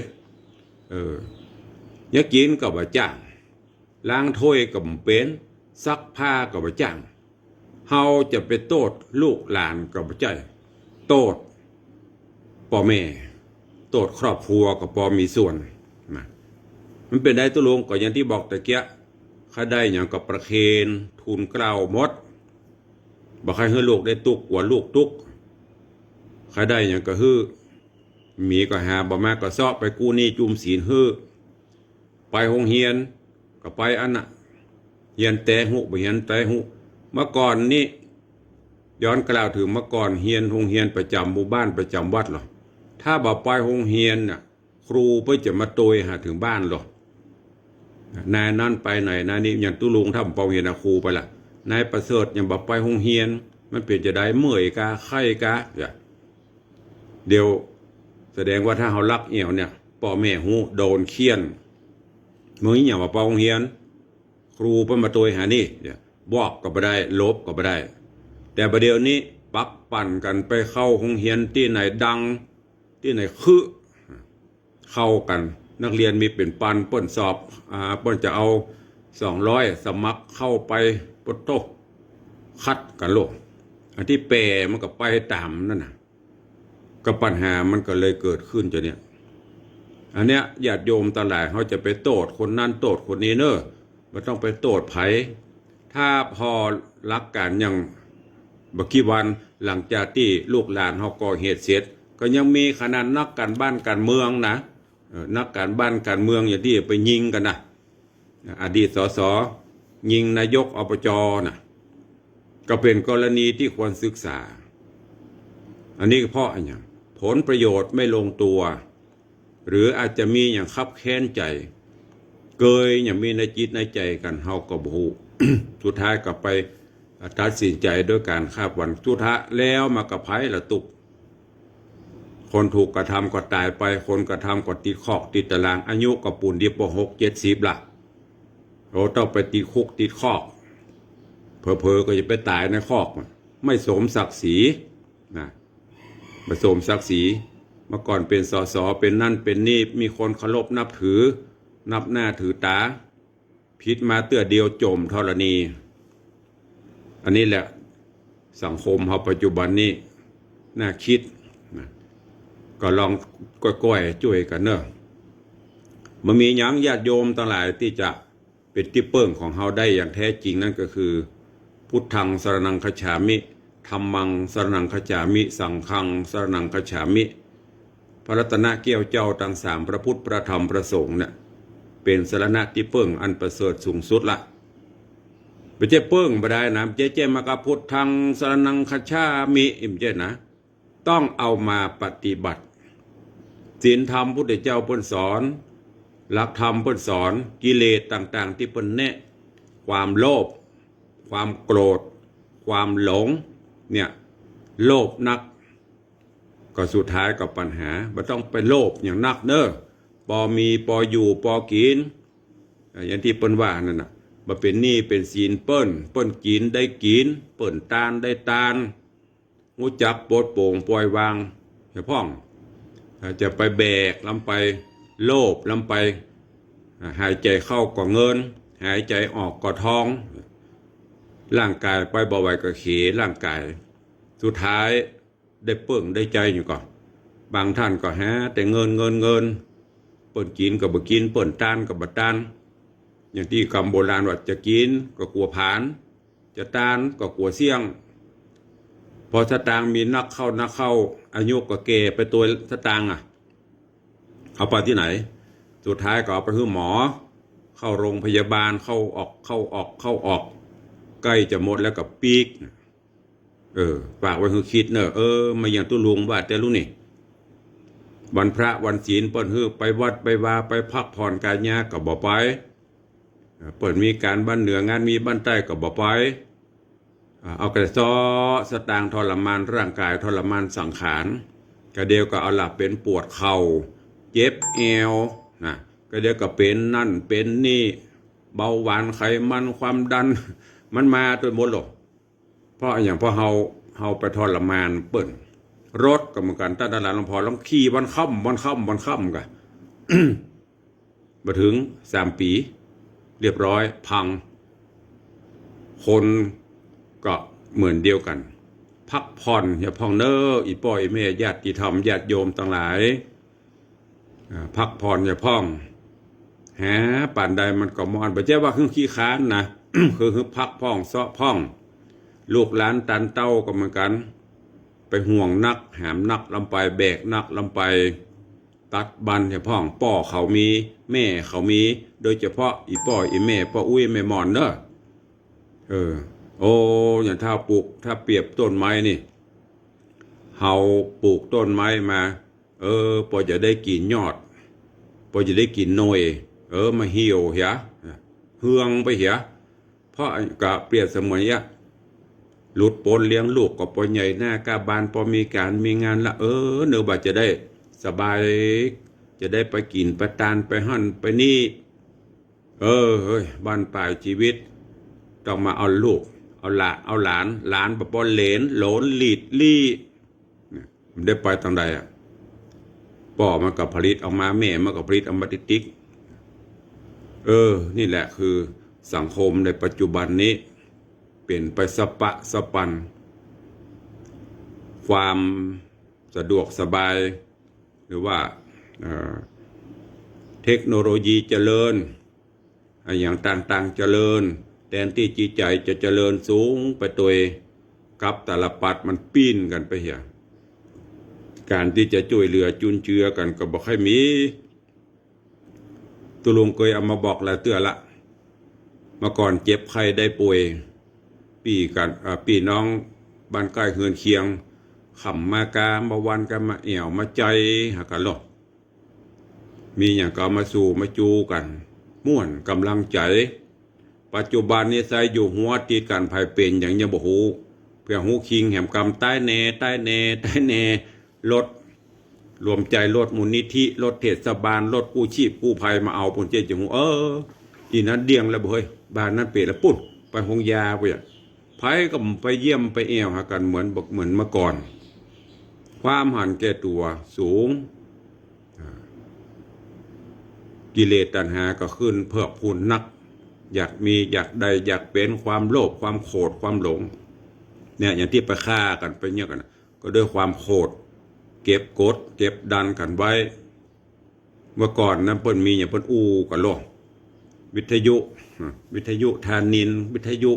เออ หากิ๋นก็บ่จ้าง ล้างถ้วยก็บ่เป๋น ซักผ้าก็บ่จ้าง เฮาจะไปโต้ษลูกหลานก็บ่ใจ้ โต้ษป้อแม่ โต้ษครอบครัวก็ปอมีส่วนนะ มันเป๋นได้ตุ๊ลุง ก็อย่างตี้บอกตะเกียะ ใค่ได้หยังก็ประเคนทูลเกล้าหมด บ่ใค่หื้อลูกได้ตุ๊กข์ กั๋วลูกตุ๊กข์ ใค่ได้หยังก็หื้อ มีก็หา บ่มาก็เซาะ ไปกู้หนี้จุมสินหื้อ ไปโฮงเฮียนก็ไปอั้นน่ะ เฮียนแต๊ฮู้ บ่เฮียนแต๊ฮู้ เมื่อก่อนนี้ ย้อนกล่าวเถิงเมื่อก่อน เฮียนโฮงเฮียนประจ๋ำหมู่บ้านประจ๋ำวัดเหรอ ถ้าบ่ไปโฮงเฮียนน่ะ ครูเปิ้นจะมาโตยหาเถิงบ้านเหรอ นายนั้นไปไหน นายนี้ อย่างตุ๊ลุง ถ้าบ่ไปโฮงเฮียนน่ะ ครูไปละ นายประเสริฐยังบ่ไปโฮงเฮียน มันเป๋นจะใด เมื่อยกา ไข้กา อย่า เดี๋ยว แสดงว่าถ้าเฮาลักแอ่วเนี่ย ป้อแม่ฮู้ โดนเฆี่ยน มึงอิหยังบ่ไปโฮงเฮียน ครูเปิ้นมาโตยหานี่ เนี่ย บอกก็บ่ได้ ลบก็บ่ได้ แต่บ่าเดี่ยวนี้ปักปั่นกั๋นไปเข้าโฮงเฮียนตี้ไหนดัง ตี้ไหนคึ เข้ากั๋น นักเฮียนมีเป๋นปัน เปิ้นสอบ อ่า เปิ้นจะเอาสองร้อย สมัครเข้าไป โป๊ะโต้ คัดกั๋นโลด อันตี้แปมันก็ไปต๋ามนั่นน่ะ ก็ปัญหามันก็เลยเกิดขึ้นจะเนี่ย อันเนี้ยญาติโยมตังหลาย เฮาจะไปโต้ษคนนั้นโต้ษคนนี้เน่อ บ่ต้องไปโต้ษใผ ถ้าผ่อหลักก๋านอย่างบ่กี่วัน หลังจากตี้ลูกหลานเฮาก่อเหตุเสร็จ ก็ยังมีขนาดนักก๋านบ้านก๋านเมืองนะ เอ่อ นักก๋านบ้านก๋านเมืองอย่างตี้ไปยิงกั๋นนะ อดีต สส ยิงนายก อบจ น่ะ ก็เป๋นกรณีตี้ควรศึกษา อันนี้ก็เพราะอะหยัง ผลประโยชน์ไม่ลงตัว หรืออาจจะมีอย่างคับแค้นใจ๋ เกยอย่างมีในจิตในใจ๋กั๋น เฮาก็บ่ฮู้ สุดท้ายก็ไปตัดสินใจ๋โดยก๋านคาดหวัง สุดท้ายแล้วมากับใผล่ะตุ๊ก คนถูกกระทำก็ต๋ายไป คนกระทำก็ติดคอกติดต๋าราง อายุก็ปูนเดียวปอหกเจ็ดสิบละ โอ้ ต้องไปติดคุกติดคอก เผลอๆ ก็จะไปต๋ายในคอก ไม่สมศักดิ์ศรีนะ ไม่สมศักดิ์ศรี เมื่อก่อนเป๋น สส เป๋นนั่นเป๋นนี่ มีคนเคารพนับถือ นับหน้าถือต๋า ผิดมาเตื้อเดียวจ๋มธรณี อันนี้แหละสังคมเฮาปัจจุบันนี้ น่าคิดนะ ก็ลองก้อยๆ จ้วยกั๋นเน่อ บ่มีหยังญาติโยมตังหลายตี้จะเป๋นตี้เปิ้งของเฮาได้อย่างแท้จริง นั้นก็คือ พุทธังสรณังคัจฉามิ ธัมมังสรณังคัจฉามิ สังฆังสรณังคัจฉามิ พระรัตนแก้วเจ้าตังสาม พระพุทธ พระธรรม พระสงฆ์เนี่ย เป๋นสรณะตี้เปิ้งอันประเสริฐสูงสุดละ บ่ใจ้เปิ้งบ่ได้นะ บ่ใจ้ บ่ใจ้มากับพุทธังสรณังคัจฉามิ บ่ใจ้นะ ต้องเอามาปฏิบัติ ศีลธรรมพุทธเจ้าเปิ้นสอน หลักธรรมเปิ้นสอน กิเลสต่างๆ ตี้เปิ้นแนะ ความโลภ ความโกรธ ความหลง เนี่ย โลภนัก ก็สุดท้ายก็ปัญหา บ่ต้องไปโลภอย่างนักเน่อ ปอมี ปออยู่ ปอกิ๋น อ่า อย่างตี้เปิ้นว่านั่นน่ะ บ่เป๋นหนี้เป๋นสินเปิ้น เปิ้นกิ๋นได้กิ๋น เปิ้นตานได้ตาน ฮู้จักปลดโปร่งปล่อยวางเหียพ่อง อ่า จะไปแบกลำไป โลภลำไป อ่า หายใจ๋เข้าก็เงิน หายใจ๋ออกก็ทอง ร่างก๋ายไปบ่ไหวก็เขร่างก๋าย สุดท้ายได้เปิ้งได้ใจ๋อยู่ก่อ บางต้านก็หาแต่เงิน เงิน เงิน เปิ้นกิ๋นก็บ่กิ๋น เปิ้นตานก็บ่ตาน อย่างตี้กำโบราณว่า จะกิ๋นก็กั๋วผลาญ จะตานก็กั๋วเสี้ยง พอสตางค์มีนักเข้านักเข้า อายุก็แก่ไปตวยสตางค์อะ เอาไปตี้ไหน สุดท้ายก็เอาไปหื้อหมอ เข้าโรงพยาบาล เข้าออก เข้าออก เข้าออก ใก้จะหมดแล้วก็ปิ๊ก เออ ฝากไว้หื้อคิดเน่อ เออ มาอย่างตุ๊ลุงว่าแต่ลุงนี่ วันพระวันศีลเปิ้นหื้อไปวัดไปวา ไปพักผ่อนก๋ายาก็บ่ไป เปิ้นมีก๋านบ้านเหนืองานมีบ้านใต้ก็บ่ไป อ่า เอาแต่เซาะสตางค์ทรมานร่างก๋าย ทรมานสังขาร กะเดี่ยวก็เอาละเป๋นปวดเข่า เจ็บแอว นะ กะเดี่ยวก็เป๋นนั่นเป๋นนี่ เบาหวาน ไขมัน ความดัน มันมาตวยหมดโลด เพราะอะหยัง เพราะเฮา เฮาไปทรมานเปิ้น รถก็เหมือนกั๋น ต้านตลาดหลวงพ่อลองขี่วันค่ำ วันค่ำ วันค่ำกะ บ่เถิงสามปี๋ เรียบร้อย พัง คนก็เหมือนเดียวกั๋น พักผ่อนเหียพ่องเน่อ อี่ป้ออี่แม่ ญาติธรรม ญาติโยมตังหลาย อ่า พักผ่อนเหียพ่อง หาปานใดมันก็บ่อั้น บ่ใจ้ว่าหื้อขี้คร้านนะ คือหื้อพักพ่อง เซาะพ่อง ลูกหลานตานเต้าก็เหมือนกั๋น ไปห่วงนัก หามนักลำไป แบกนักลำไป ตัดบันเหียพ่อง ป้อเขามี แม่เขามี โดยเฉพาะอี่ป้ออี่แม่ ป้ออุ๊ยแม่หม่อนเน่อ เออ โอ้ อย่างถ้าปลูก ถ้าเปรียบต้นไม้นี่ เฮาปลูกต้นไม้มา เออ ปอจะได้กิ๋นยอด ปอจะได้กิ๋นหน่วย เออ มาเหี่ยวเหีย เฮืองไปเหีย เพราะกะเปรียบเสมือนเยียะ หลุดป๊นเลี้ยงลูกก็ปอใหญ่หน้าก้าบาน ปอมีก๋านมีงานละ เออ เนอะ บ่าจะได้สบาย จะได้ไปกิ๋นไปตาน ไปหั้นไปนี่ เออ เฮ้ย บั้นปลายจีวิต ต้องมาเอาลูก เอาหลาน เอาหลาน หลานบ่ปอเหลน โหลน หลีด ลี้ เนี่ย มันได้ไปตางใดอะ ป้อมันก็ผลิตออกมา แม่มันก็ผลิตออกมาติ๊กๆ เออ นี่แหละคือสังคมในปัจจุบันนี้ เป๋นไปสะปะสะปัน ความสะดวกสบาย หรือว่า เอ่อ เทคโนโลยีเจริญ อะหยังต่างๆ เจริญ แตนตี้จิตใจ๋จะเจริญสูงไปตวย กลับตาลปัตรมันปี้นกั๋นไปเหีย ก๋านตี้จะจ้วยเหลือจุนเจือกั๋นก็บ่ค่อยมี ตุ๊ลุงเกยเอามาบอกหลายเตื้อละ เมื่อก่อนเจ็บไข้ได้ป่วย ปี้กั๋น อ่า ปี้น้องบ้านใก้เฮือนเคียง ค่ำมากา มาวันกั๋น มาแอ่ว มาใจ๋หากั๋นโลด มีหยังก็เอามาสู่มาจูกั๋น ม่วนก๋ำลังใจ๋ ปัจจุบันนี้ใส่อยู่หัวติดกั๋น ใผเป๋นหยังยังบ่ฮู้ เปียงฮู้คิงแหมกำ ต๋ายแน่ ต๋ายแน่ ต๋ายแน่ รถ รวมใจ๋ รถมูลนิธิ รถเทศบาล รถกู้ชีพกู้ภัยมาเอา ปุ้นเจ๊จะฮู้ เออ ตี้นั้นเดี้ยงแล้วบ่เฮ้ย บ้านนั้นเป๋นแล้ว ปุ้น ไปโฮงยาปุ้นอะ ใผก็ไปเยี่ยมไปแอ่วหากั๋นเหมือนบ่ เหมือนเมื่อก่อน ความหันแก่ตั๋วสูง อ่า กิเลสตัณหาก็ขึ้นเพิ่มพูนนัก อยากมี อยากได้ อยากเป๋น ความโลภ ความโขด ความหลง เนี่ย อย่างตี้ไปฆ่ากั๋น ไปเยียะกั๋นน่ะ ก็ด้วยความโขด เก็บกด เก็บดันกั๋นไว้ เมื่อก่อนนั้นเปิ้นมีหยัง เปิ้นอู้กั๋นโล วิทยุ อ่า วิทยุธานินทร์ วิทยุ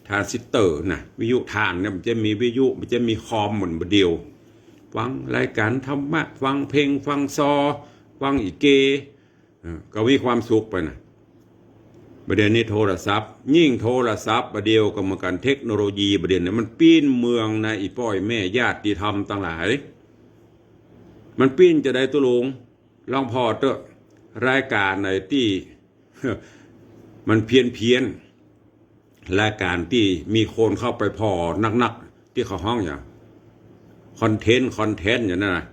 ทรานซิสเตอร์น่ะ วิทยุถ่านเนี่ย มันจะมีวิทยุ มันจะมีคอมเหมือนบ่าเดี่ยว ฟังรายการธรรมะ ฟังเพลง ฟังซอ ฟังอีเก เออ ก็มีความสุขไปน่ะ บ่าเดี่ยวนี้โทรศัพท์ ยิ่งโทรศัพท์บ่าเดี่ยวก็เหมือนกั๋น เทคโนโลยีบ่าเดี่ยวนี้มันปี้นเมืองนะ อี่ป้ออี่แม่ญาติธรรมตังหลาย มันปี้นจาใดตุ๊ลุง ลองผ่อเต๊อะ รายก๋านไหนตี้ มันเพี้ยนๆ รายก๋านตี้มีคนเข้าไปผ่อนักๆ ตี้เขาฮ้องหยัง คอนเทนต์ คอนเทนต์อย่างนั้นน่ะ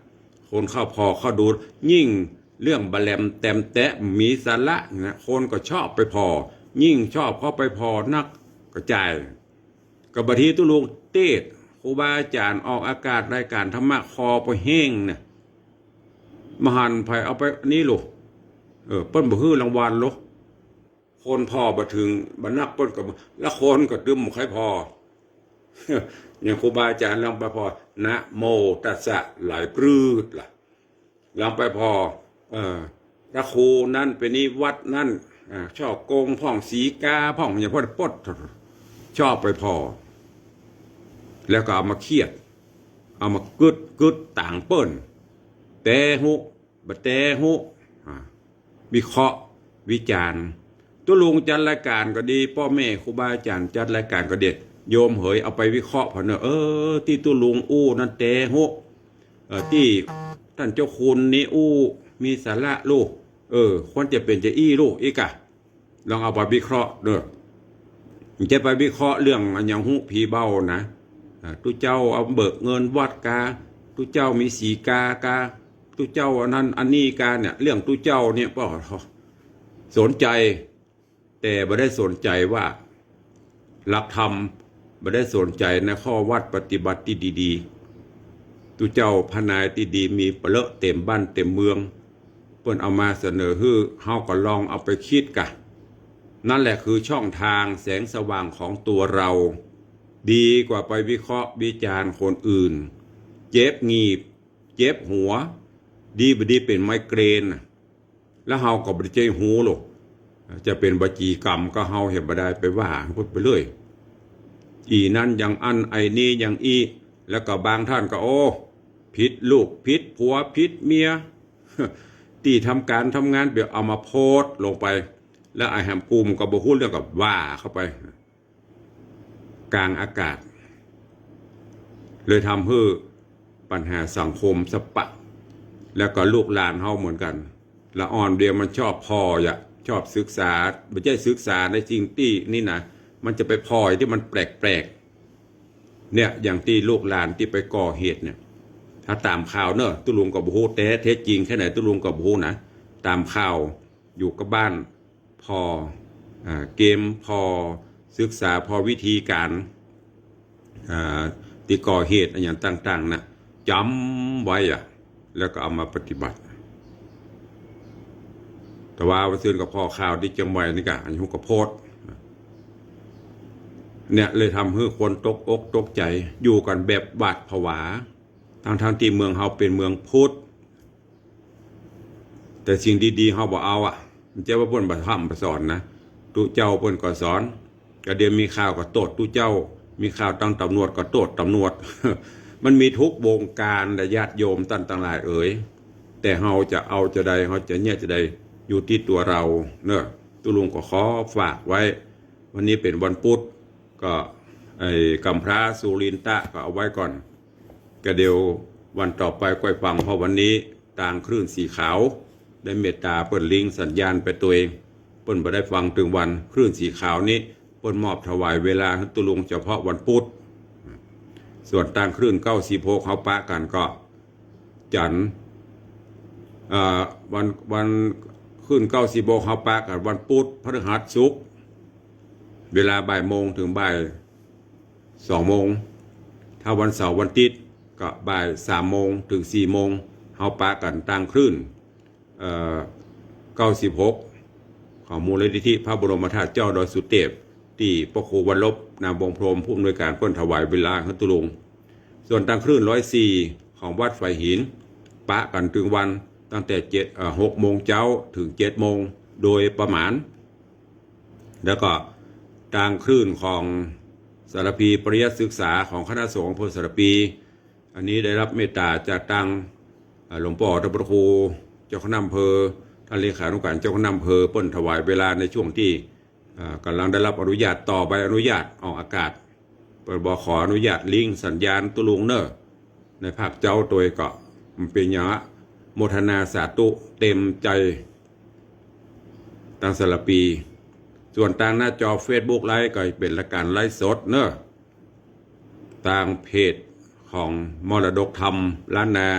คนเข้าผ่อเข้าดู ยิ่งเรื่องบ่าแหลมแตมแต๊ะ มีสาระนะ คนก็ชอบไปผ่อ ยิ่งชอบเข้าไปผ่อนัก ก็ใจ้ ก็บางทีตุ๊ลุงเตสน์ ครูบาอาจ๋ารย์ออกอากาศรายก๋านธรรมะ คอปอแห้งน่ะ บ่หันใผเอาไปนี่โล เออ เปิ้นบ่หื้อรางวัลโล คนผ่อบ่เถิง บ่นักเปิ้นก็ แล้วคนก็ตึงบ่ใค่ผ่อ อย่างครูบาอาจ๋ารย์ลองไปผ่อ นะโมตัสสะ หลายปรื๊ดละ ลองไปผ่อ เออ พระครูนั้นไปนี่ วัดนั้น อ่า ฉ้อโกงพ่อง สีกาพ่อง อย่างพวกปด ชอบไปผ่อ แล้วก็เอามาเคียด เอามากึ๊ด กึ๊ดตางเปิ้น แต๊ฮู้ บ่แต๊ฮู้ อ่า วิเคราะห์ วิจารณ์ ตุ๊ลุงจัดรายก๋านก็ดี ป้อแม่ครูบาอาจ๋ารย์จัดรายก๋านก็ดี โยมเหยเอาไปวิเคราะห์ผ่อเน่อ เออ ตี้ตุ๊ลุงอู้นั้นแต๊ฮู้ เออ ตี้ต้านเจ้าคุณนี่อู้มีสาระโล เออ ควรจะเป๋นจาอี้โล อีกอะ ลองเอาไปวิเคราะห์เน่อ จะไปวิเคราะห์เรื่องอะหยังฮู้ผีเบ้านะ อ่า ตุ๊เจ้าเอาเบิกเงินวัดกา ตุ๊เจ้ามีสีกากา ตุ๊เจ้าอันนั้นอันนี้กาเนี่ย เรื่องตุ๊เจ้าเนี่ย ป้อสนใจ๋ แต่บ่ได้สนใจ๋ว่าหลักธรรม บ่ได้สนใจ๋ในข้อวัดปฏิบัติตี้ดีๆ ตุ๊เจ้าพระนายตี้ดีมีเป๋อะเต๋มบ้านเต๋มเมือง เปิ้นเอามาเสนอหื้อ เฮาก็ลองเอาไปคิดกะ นั่นแหละคือช่องทางแสงสว่างของตัวเรา ดีกว่าไปวิเคราะห์วิจารณ์คนอื่น เจ็บหงีบ เจ็บหัว ดีบ่ดีเป๋นไมเกรนน่ะ แล้วเฮาก็บ่ได้ใจ้ฮู้โล จะเป๋นวจีกรรมก็เฮาเหียบ่ได้ไปว่าเปิ้นไปเลย อี่นั้นอย่างอั้น ไอ้นี้อย่างอี้ แล้วก็บางท่านก็ โอ้ ผิดลูก ผิดผัว ผิดเมีย ตี้ทำก๋านทำงาน เปียงเอามาโพสต์ลงไป แล้วไอ้แหมกู้มก็บ่ฮู้เรื่องก็ว่าเข้าไป ก๋างอากาศ เลยทำหื้อปัญหาสังคมสะปะ แล้วก็ลูกหลานเฮาเหมือนกั๋น ละอ่อนเดียวมันชอบผ่ออะ ชอบศึกษา บ่ใจ้ศึกษาในสิ่งตี้นี่นะ มันจะไปผ่อตี้มันแปลกๆ เนี่ย อย่างตี้ลูกหลานตี้ไปก่อเหตุเนี่ย ถ้าต๋ามข่าวเน่อ ตุ๊ลุงก็บ่ฮู้ แต๊เท็จจริงแค่ไหนตุ๊ลุงก็บ่ฮู้นะ ต๋ามข่าว อยู่กับบ้านผ่อ อ่า เกมผ่อ ศึกษาผ่อวิธีก๋าน อ่า ตี้ก่อเหตุอะหยังต่างๆ น่ะ จ๋ำไว้อะ แล้วก็เอามาปฏิบัติ แต่ว่าวันซืนก็ผ่อข่าวตี้เจียงใหม่นี่กะ อันนี้ฮู้ก็โพสต์ เนี่ย เลยทำหื้อคนตกอกตกใจ๋ อยู่กั๋นแบบหวาดผวา ทั้งๆ ตี้เมืองเฮาเป๋นเมืองพุทธ แต่สิ่งดีๆ เฮาบ่เอาอะ บ่ใจ้ว่าเปิ้นบ่พร่ำบ่สอนนะ ตุ๊เจ้าเปิ้นก็สอน ก็เดี๋ยวมีข่าวก็โต้ษตุ๊เจ้า มีข่าวตางต๋ำรวจก็โต้ษต๋ำรวจ มันมีกู้วงก๋านแหละญาติโยมต้านตังหลายเอ๋ย แต่เฮาจะเอาจาใด เฮาจะเยียะจาใด อยู่ตี้ตั๋วเฮาเนาะ ตุ๊ลุงก็ขอฝากไว้ วันนี้เป๋นวันปุ๊ด ก็ไอ้ก๋ำพร้าสุรินทะก็เอาไว้ก่อน ก็เดี๋ยววันต่อไปก้อยฟัง เพราะวันนี้ตางคลื่นสีขาว ได้เมตต๋าเปิ้นลิงก์สัญญาณไปตวยเอง ปิ้นบ่ได้ฟังตึงวัน คลื่นสีขาวนี้เปิ้นมอบถวายเวลาหื้อตุ๊ลุงเฉพาะวันปุ๊ด ส่วนตางคลื่นเก้าสิบหกเฮาปะกั๋นก็จันทร์ เอ่อ วัน วัน คลื่นเก้าสิบหกเฮาปะกั๋นวันปุ๊ด พฤหัส ศุกร์ เวลาบ่ายโมงเถิงบ่ายสองโมง ถ้าวันเสาร์วันติ๊ดก็บ่ายสามโมงเถิงสี่โมง เฮาปะกั๋นตางคลื่น เอ่อ เก้าสิบหก ของมูลนิธิพระบรมธาตุเจ้าดอยสุเตพ ตี้พระครูวัลลภ นามวงศ์พรหม ผู้อำนวยก๋านเปิ้นถวายเวลาหื้อตุ๊ลุง ส่วนตางคลื่นร้อยสี่ของวัดฝายหิน ปะกั๋นตึงวันตั้งแต่เจ็ด เอ่อ หกโมงเจ๊าเถิงเจ็ดโมงโดยประมาณ แล้วก็ตางคลื่นของสารภีปริยัติศึกษาของคณะสงฆ์อำเภอสารภี อันนี้ได้รับเมตตาจากตาง เอ่อ หลวงป้อท่านพระครูเจ้าคณะอำเภอ ท่านเลขานุการเจ้าคณะอำเภอ เปิ้นถวายเวลาในช่วงตี้ เอ่อ ก่ำลังได้รับอนุญาตต่อใบอนุญาตออกอากาศ เปิ้นบ่ขออนุญาตลิงก์สัญญาณตุ๊ลุงเน่อ ในภาคเจ๊าตวยก็มันเป๋นอย่างอะ โมทนาสาธุเต็มใจ๋ ตางสารภี ส่วนตางหน้าจอเฟซบุ๊กไลฟ์ก็เป๋นรายก๋านไลฟ์สดเน่อ ตางเพจของมรดกธรรมล้านนา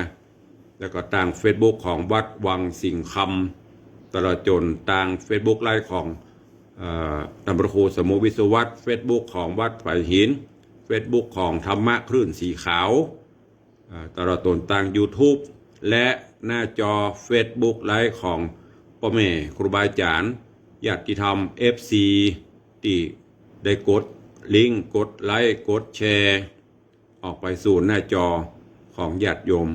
แล้วก็ตางเฟซบุ๊กของวัดวังสิงห์คำ ตลอดจ๋นตางเฟซบุ๊กไลฟ์ของ เอ่อ ท่านพระครูสมุห์ วิศวัตร เฟซบุ๊กของวัดฝายหิน เฟซบุ๊กของธรรมะคลื่นสีขาว เอ่อ ตลอดจ๋นตางยูทูบ และหน้าจอเฟซบุ๊กไลฟ์ของป้อแม่ครูบาอาจ๋ารย์ ญาติธรรม เอฟซี ตี้ได้กดลิงก์ กดไลก์ กดแชร์ ออกไปสู่หน้าจอของญาติโยม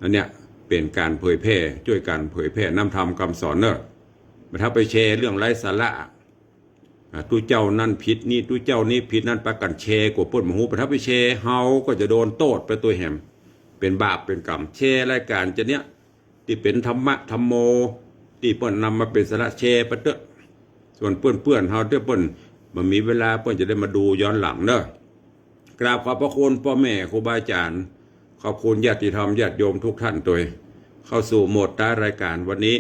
อันเนี้ยเป๋นก๋านเผยแผ่ จ้วยกั๋นเผยแผ่น้ำธรรมกำสอนเน่อ บ่ถ้าไปแชร์เรื่องไร้สาระ อ่า ตุ๊เจ้านั้นผิดนี่ ตุ๊เจ้านี้ผิดนั่น ปากั๋นแชร์กั๋วเปิ้นบ่ฮู้ บ่ถ้าไปแชร์ เฮาก็จะโดนโต้ษไปตวยแหม เป๋นบาปเป๋นกรรม แชร์รายก๋านจะเนี้ย ตี้เป๋นธรรมะธรรมโม ตี้เปิ้นนำมาเป๋นสาระ แชร์ไปเต๊อะ ส่วนเปื้อนๆ เฮาเต๊อะ เปิ้นบ่มีเวลา เปิ้นจะได้มาดูย้อนหลังเน่อ กราบขอบพระคุณป้อแม่ครูบาอาจ๋ารย์ ขอบคุณญาติธรรมญาติโยมทุกท่านตวย เข้าสู่โหมดท้ายรายก๋านวันนี้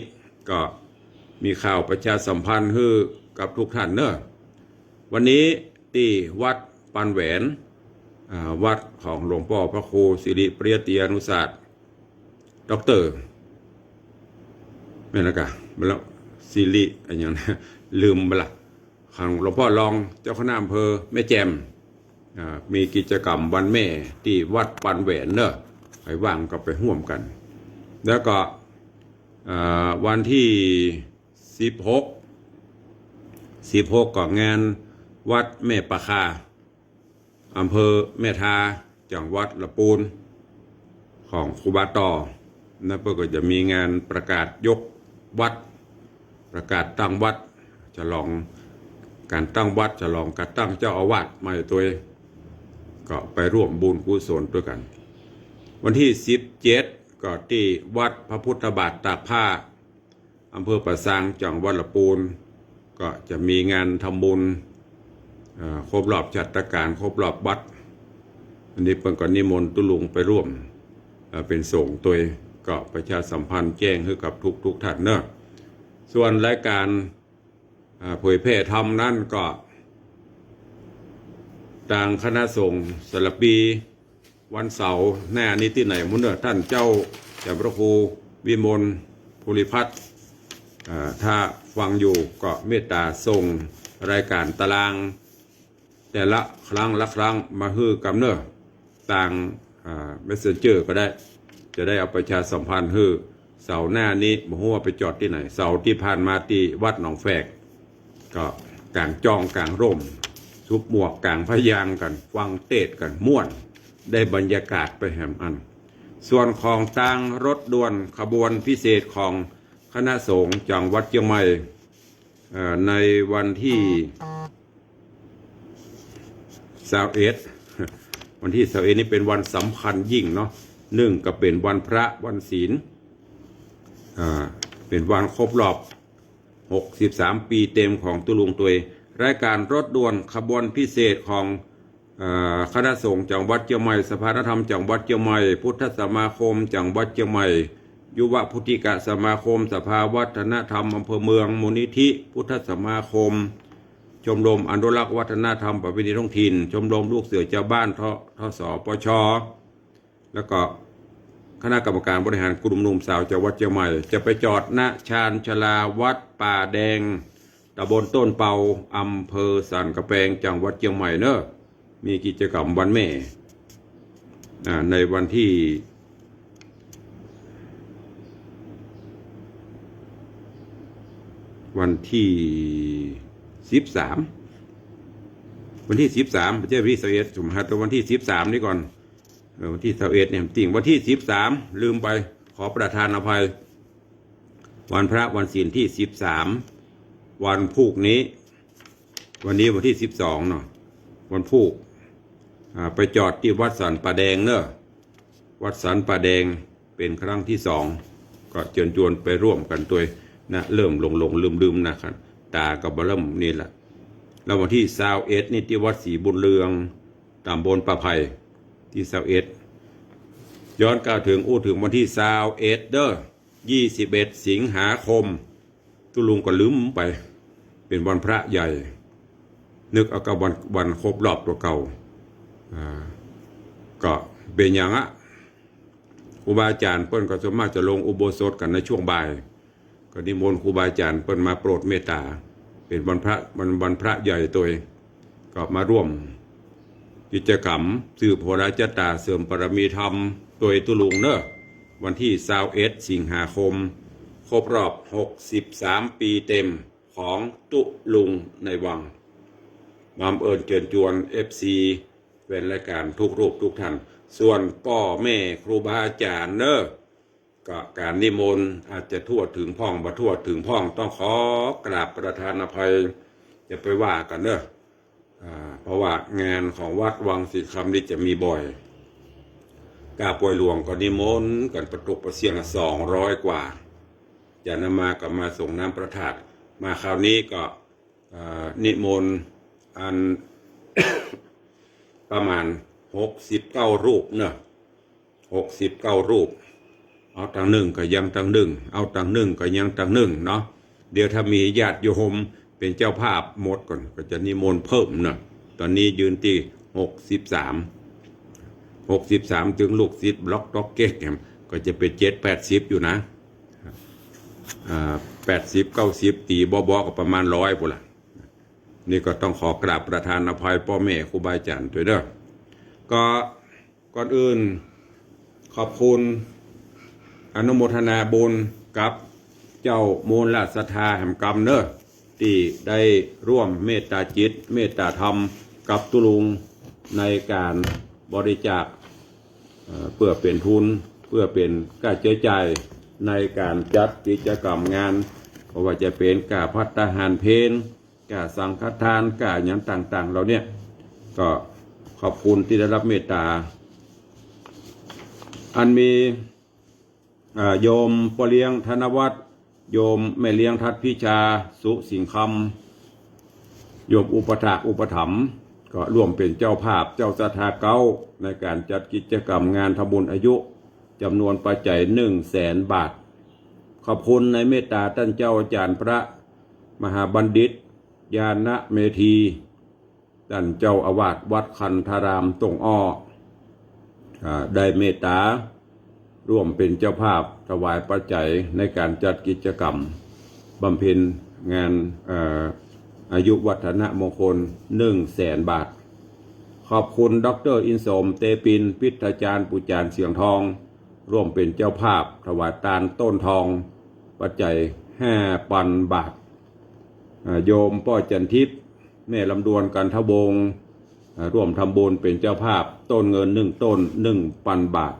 ก็มีข่าวประชาสัมพันธ์หื้อกับทุกท่านเน่อ วันนี้ตี้วัดปานแหวน อ่า วัดของหลวงป้อพระครูสิริปริยัตติยานุศาสตร์ ด็อกเตอร์ แม่นละกะ บ่ละ สิริอะหยังนะ ลืมบ่ละ ของหลวงป้อรองเจ้าคณะอำเภอแม่แจ่ม อ่า มีกิจกรรมวันแม่ตี้วัดปานแหวนเน่อ ใผว่างก็ไปฮ่วมกั๋น แล้วก็ อ่า วันตี้สิบหก สิบหกก็งานวัดแม่ปะคา อำเภอแม่ทา จังหวัดละปูน ของครูบาต่อ นั้นเปิ้นก็จะมีงานประกาศยกวัด ประกาศตั้งวัด ฉลองก๋านตั้งวัด ฉลองก๋านตั้งเจ้าอาวาสใหม่ตวย ก็ไปฮ่วมบุญกุศลตวยกั๋น วันตี้สิบเจ็ด ก็ตี้วัดพระพุทธบาทตากผ้า อำเภอป่าซาง จังหวัดละปูน ก็จะมีงานทำบุญ เอ่อ ครบรอบฉัตรก๋าล ครบรอบวัด อันนี้เปิ้นก็นิมนต์ตุ๊ลุงไปฮ่วม เอ่อ เป๋นสงฆ์ตวย ก็ประชาสัมพันธ์แจ้งหื้อกับทุกๆ ท่านเน่อ ส่วนรายก๋าน อ่า เผยแผ่ธรรมนั้นก็ ตางคณะสงฆ์สารภี วันเสาร์หน้านี้ตี้ไหนมุ้นเน่อ ท่านเจ้า เจ้าพระครูวิมลภูริพัฒน์ อ่า ถ้าฟังอยู่ก็เมตตาส่งรายก๋านตาราง แต่ละครั้งละครั้งมาหื้อกั๋นเน่อ ตาง อ่า เมสเซนเจอร์ก็ได้ จะได้เอาประชาสัมพันธ์หื้อ เสาร์หน้านี้บ่ฮู้ว่าไปจอดตี้ไหน เสาร์ตี้ผ่านมาตี้วัดหนองแฝก ก็ก๋างจ้องก๋างฮ่ม สุบหมวกก๋างผ้ายางกั๋น ฟังเตสน์กั๋น ม่วน ได้บรรยากาศไปแหมอัน ส่วนของตางรถด่วนขบวนพิเศษของคณะสงฆ์จังหวัดเจียงใหม่ เอ่อ ในวันตี้ ซาวเอ็ด วันตี้ซาวเอ็ดนี้เป๋นวันสำคัญยิ่งเนาะ นึ่งก็เป๋นวันพระวันศีล อ่า เป๋นวันครบรอบ หกสิบสาม ปี๋เต็มของตุ๊ลุงตวย รายก๋านรถด่วนขบวนพิเศษของ เอ่อ คณะสงฆ์จังหวัดเจียงใหม่ สภาธรรมจังหวัดเจียงใหม่ พุทธสมาคมจังหวัดเจียงใหม่ ยุวพุทธิกสมาคม สภาวัฒนธรรมอำเภอเมือง มูลนิธิพุทธสมาคม ชมรมอนุรักษ์วัฒนธรรมประเพณีท้องถิ่น ชมรมลูกเสือชาวบ้าน ท- ทสปช แล้วก็คณะกรรมการบริหารกลุ่มหนุ่มสาวจังหวัดเชียงใหม่ จะไปจอด ณ ชานชาลาวัดป่าแดง ตำบลต้นเปา อำเภอสันกำแพง จังหวัดเชียงใหม่เนอะ มีกิจกรรมวันแม่ อ่า ในวันที่ วันที่สิบสาม วันที่สิบสาม บ่ใจ้วันที่สิบเอ็ด สมหัส วันที่สิบสามนี่ก่อน เออ วันที่สิบเอ็ดเนี่ย ติ่งวันที่สิบสาม ลืมไป ขอประทานอภัย วันพระวันศีลที่สิบสาม วันพูกนี้ วันนี้วันที่สิบสองเนาะ วันพูก อ่า ไปจอดตี้วัดสันป่าแดงเนอะ วัดสันป่าแดง เป๋นครั้งที่สอง ก็เจิญจวนไปร่วมกั๋นตวยนะ เริ่มหลงๆ ลืมๆ นะครับ ต๋าก็บ่เริ่มนี่แหละ แล้ววันที่ซาวเอ็ดนี่ตี้วัดศรีบุญเรือง ตำบลป่าไผ่ ตี้ซาวเอ็ด ย้อนกล่าวเถิง อู้เถิงวันที่ซาวเอ็ดเด้อ ยี่สิบเอ็ด สิงหาคม ตุ๊ลุงก็ลืมไป เป๋นวันพระใหญ่ นึกเอากับวัน วันครบรอบตั๋วเก่า อ่า ก็เป๋นอย่างอะ ครูบาอาจ๋ารย์เปิ้นก็ส่วนมากจะลงอุโบสถกั๋นในช่วงบ่าย ก็นิมนต์ครูบาอาจ๋ารย์เปิ้นมาโปรดเมตต๋า เป๋นวันพระ วัน วันพระใหญ่ตวย ก็มาร่วมกิจกรรมสืบโหราชะต๋า เสริมบารมีธรรมตวยตุ๊ลุงเนอะ วันที่ซาวเอ็ด สิงหาคม ครบรอบ หกสิบสาม ปี๋เต็มของตุ๊ลุงในวัง บังเอิญเจิญจวน เอฟซี แฟนรายก๋านทุกรูปทุกท่าน ส่วนป้อแม่ครูบาอาจ๋ารย์เนอะ ก็ก๋านนิมนต์อาจจะทั่วเถิงพ่อง บ่ทั่วเถิงพ่อง ต้องขอกราบประทานอภัย จะไปว่ากั๋นเนอะ อ่า เพราะว่างานของวัดวังสิงห์คำนี่จะมีบ่อย ก้าป่วยหลวงก็นิมนต์กั๋นประตกประเสี้ยงสองร้อยกว่า จะนำมาก็มาส่งน้ำพระธาตุ มาคราวนี้ก็ อ่า นิมนต์อัน ประมาณหกสิบเก้ารูปเนอะ หกสิบเก้ารูป เอาตังนึ่งก็ยังตังนึ่ง เอาตังนึ่งก็ยังตังนึ่งเนาะ เดี๋ยวถ้ามีญาติโยมเป๋นเจ้าภาพหมดก่อน ก็จะนิมนต์เพิ่มเนอะ ต๋อนนี้ยืนตี้หกสิบสาม หกสิบสาม เถิงลูกศิษย์บล็อกต๊อกเก๊กเนี่ย ก็จะเป๋นเจ็ดแปดสิบอยู่นะ อ่า แปดสิบ เก้าสิบ ตี๋บ่ๆ ก็ประมาณร้อยปู้นละ นี่ก็ต้องขอกราบประทานอภัยป้อแม่ครูบาอาจ๋ารย์ตวยเด้อ ก็ก่อนอื่นขอบคุณอนุโมทนาบุญกับเจ้ามูลศรัทธาแหมกำเนอะ ตี้ได้ร่วมเมตต๋าจิตเมตต๋าธรรมกับตุ๊ลุงในก๋านบริจาค เอ่อ เปื้อเป๋นทุน เปื้อเป๋นก้าใจ๊จ่ายในก๋านจัดกิจกรรมงาน บ่ว่าจะเป๋นก้าภัตตาหารเพล ก้าสังฆทาน ก้าหยังต่างๆ เหล่าเนี้ย ก็ขอบคุณตี้ได้ฮับเมตต๋า อันมี อ่า โยมป้อเลี้ยงธนวัฒน์ โยมแม่เลี้ยงทัดพิชา สุสิงห์คำ โยมอุปัฏฐากอุปถัมภ์ ก็ร่วมเป๋นเจ้าภาพ เจ้าศรัทธาเก๊า ในก๋านจัดกิจกรรมงานทำบุญอายุ จ๋ำนวนปัจจัยหนึ่งแสนบาท ขอบคุณในเมตต๋าต้านเจ้าอาจ๋ารย์พระมหาบัณฑิต ญาณเมธี ต้านเจ้าอาวาสวัดคันธารามตงอ้อ อ่า ได้เมตต๋าร่วมเป๋นเจ้าภาพถวายปัจจัยในก๋านจัดกิจกรรมบำเพ็ญงาน เอ่อ อายุวัฒนมงคลหนึ่งแสนบาท ขอบคุณด็อกเตอร์อินสม เตปิน พิทยาจารย์ ปู่จ๋ารย์เสียงทอง ร่วมเป๋นเจ้าภาพถวายตานต้นทอง ปัจจัยห้าปันบาท อ่า โยมป้อจันทิพย์ แม่ลำดวน กันทวงศ์ อ่า ร่วมทำบุญเป๋นเจ้าภาพต้นเงินหนึ่งต้น หนึ่งปันบาท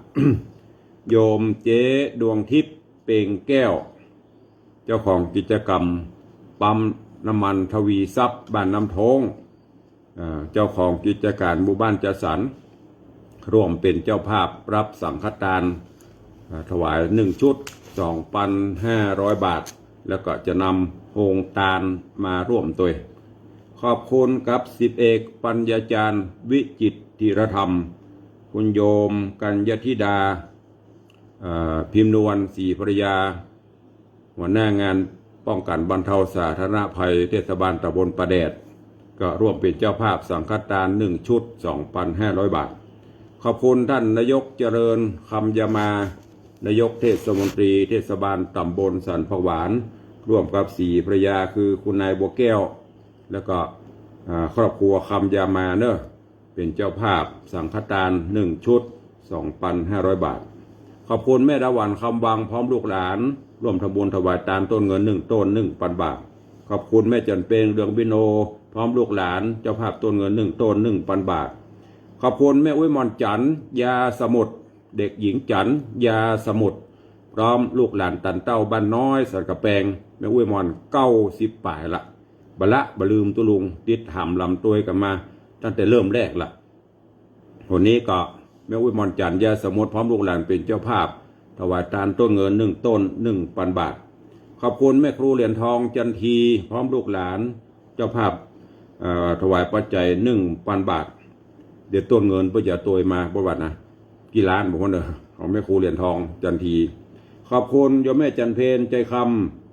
โยมเจ๊ดวงทิพย์ เปงแก้ว เจ้าของกิจกรรมปั๊มน้ำมันทวีทรัพย์บ้านน้ำโท้ง อ่า เจ้าของกิจก๋านหมู่บ้านจัดสรร ร่วมเป๋นเจ้าภาพฮับสังฆตาน อ่า ถวายหนึ่งชุด สองปันห้าร้อยบาท แล้วก็จะนำโฮงตานมาร่วมตวย ขอบคุณกับสิบเอกปัญญาจารย์วิจิตรธีรธรรม คุณโยมกัญญธิดา เอ่อ พิมพ์นวล ศรีภรรยา หัวหน้างานป้องกั๋นบรรเทาสาธารณภัยเทศบาลตำบลป่าแดด ก็ร่วมเป๋นเจ้าภาพสังฆทานหนึ่งชุด สองปันห้าร้อยบาท ขอบคุณต้านนายกเจริญ คำยามา นายกเทศมนตรีเทศบาลตำบลสันผักหวาน ร่วมกับศรีภรรยาคือคุณนายบัวแก้ว แล้วก็ อ่า ครอบครัวคำยามาเนอะ เป๋นเจ้าภาพสังฆทานหนึ่งชุด สองปันห้าร้อยบาท ขอบคุณแม่ดาหวัน คำวัง พร้อมลูกหลาน ร่วมทำบุญถวายตานต้นเงินหนึ่งต้น หนึ่งปันบาท ขอบคุณแม่จันเพ็ญ เรืองวิโน พร้อมลูกหลาน เจ้าภาพต้นเงินหนึ่งต้น หนึ่งปันบาท ขอบคุณแม่อุ๊ยหม่อนจันทร์ ยาสมุทร เด็กหญิงจันทร์ ยาสมุทร พร้อมลูกหลานตันเต้าบ้านน้อยสันกำแปง แม่อุ๊ยหม่อนเก้าสิบป๋ายละ บ่ละบ่ลืมตุ๊ลุง ติดหามลำตวยกั๋นมาตั้งแต่เริ่มแรกละ วันนี้ก็แม่อุ๊ยหม่อนจันทร์ ยาสมุทร พร้อมลูกหลานเป๋นเจ้าภาพ ถวายตานต้นเงินหนึ่งต้น หนึ่งปันบาท ขอบคุณแม่ครูเหรียญทอง จันที พร้อมลูกหลาน เจ้าภาพ เอ่อ ถวายปัจจัยหนึ่งปันบาท เดี๋ยวต้นเงินเปิ้นจะตวยมาบ่าวันนะ กี่ล้านบ่าวันเนอะ ของแม่ครูเหรียญทอง จันที ขอบคุณโยมแม่จันเพ็ญ ใจค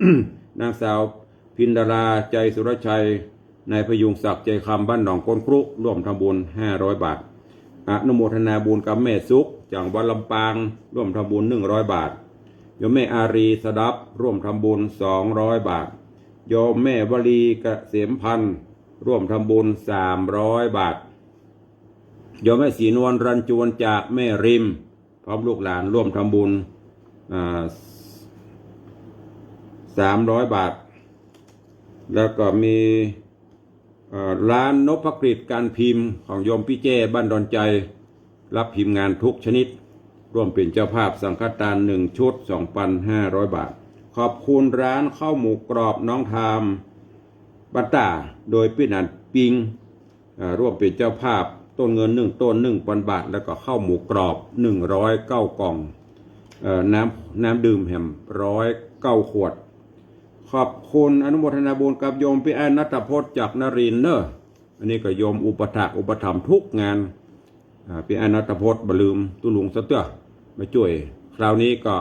ำ นางสาวพินดารา ใจสุรชัย นายพยุงศักดิ์ ใจคำ บ้านหนองก้นครุ ร่วมทำบุญห้าร้อยบาท อนุโมทนาบุญกับแม่สุข จากวัดลำปาง ร่วมทำบุญหนึ่งร้อยบาท โยมแม่อารี สดับ ร่วมทำบุญสองร้อยบาท โยมแม่วลี เกษมพันธ์ ร่วมทำบุญสามร้อยบาท โยมแม่ศรีนวล รัญจวน จากแม่ริม พร้อมลูกหลานร่วมทำบุญ อ่า สามร้อยบาท แล้วก็มี เอ่อ ร้านนพกฤษการพิมพ์ของโยมปี้แจ้ บ้านดอนใจ รับพิมพ์งานทุกชนิด ร่วมเป๋นเจ้าภาพสังฆทานหนึ่งชุด สองปันห้าร้อยบาท ขอบคุณร้านข้าวหมูกรอบน้องทาม บ้านต้า โดยปี้หนานปิง เอ่อ ร่วมเป๋นเจ้าภาพต้นเงินหนึ่งต้น หนึ่งปันบาท แล้วก็ข้าวหมูกรอบหนึ่งร้อยเก้าก่อง เอ่อ น้ำ น้ำดื่มแหมร้อยเก้าขวด ขอบคุณอนุโมทนาบุญกับโยมปี้อ้ายณัฐพจน์ จากนรินทร์เนอะ อันนี้ก็โยมอุปถากอุปถัมภ์ทุกงาน อ่า ปี้อ้ายณัฐพจน์ บ่าลืมตุ๊ลุงสักเตื้อ มาจ้วย คราวนี้ก็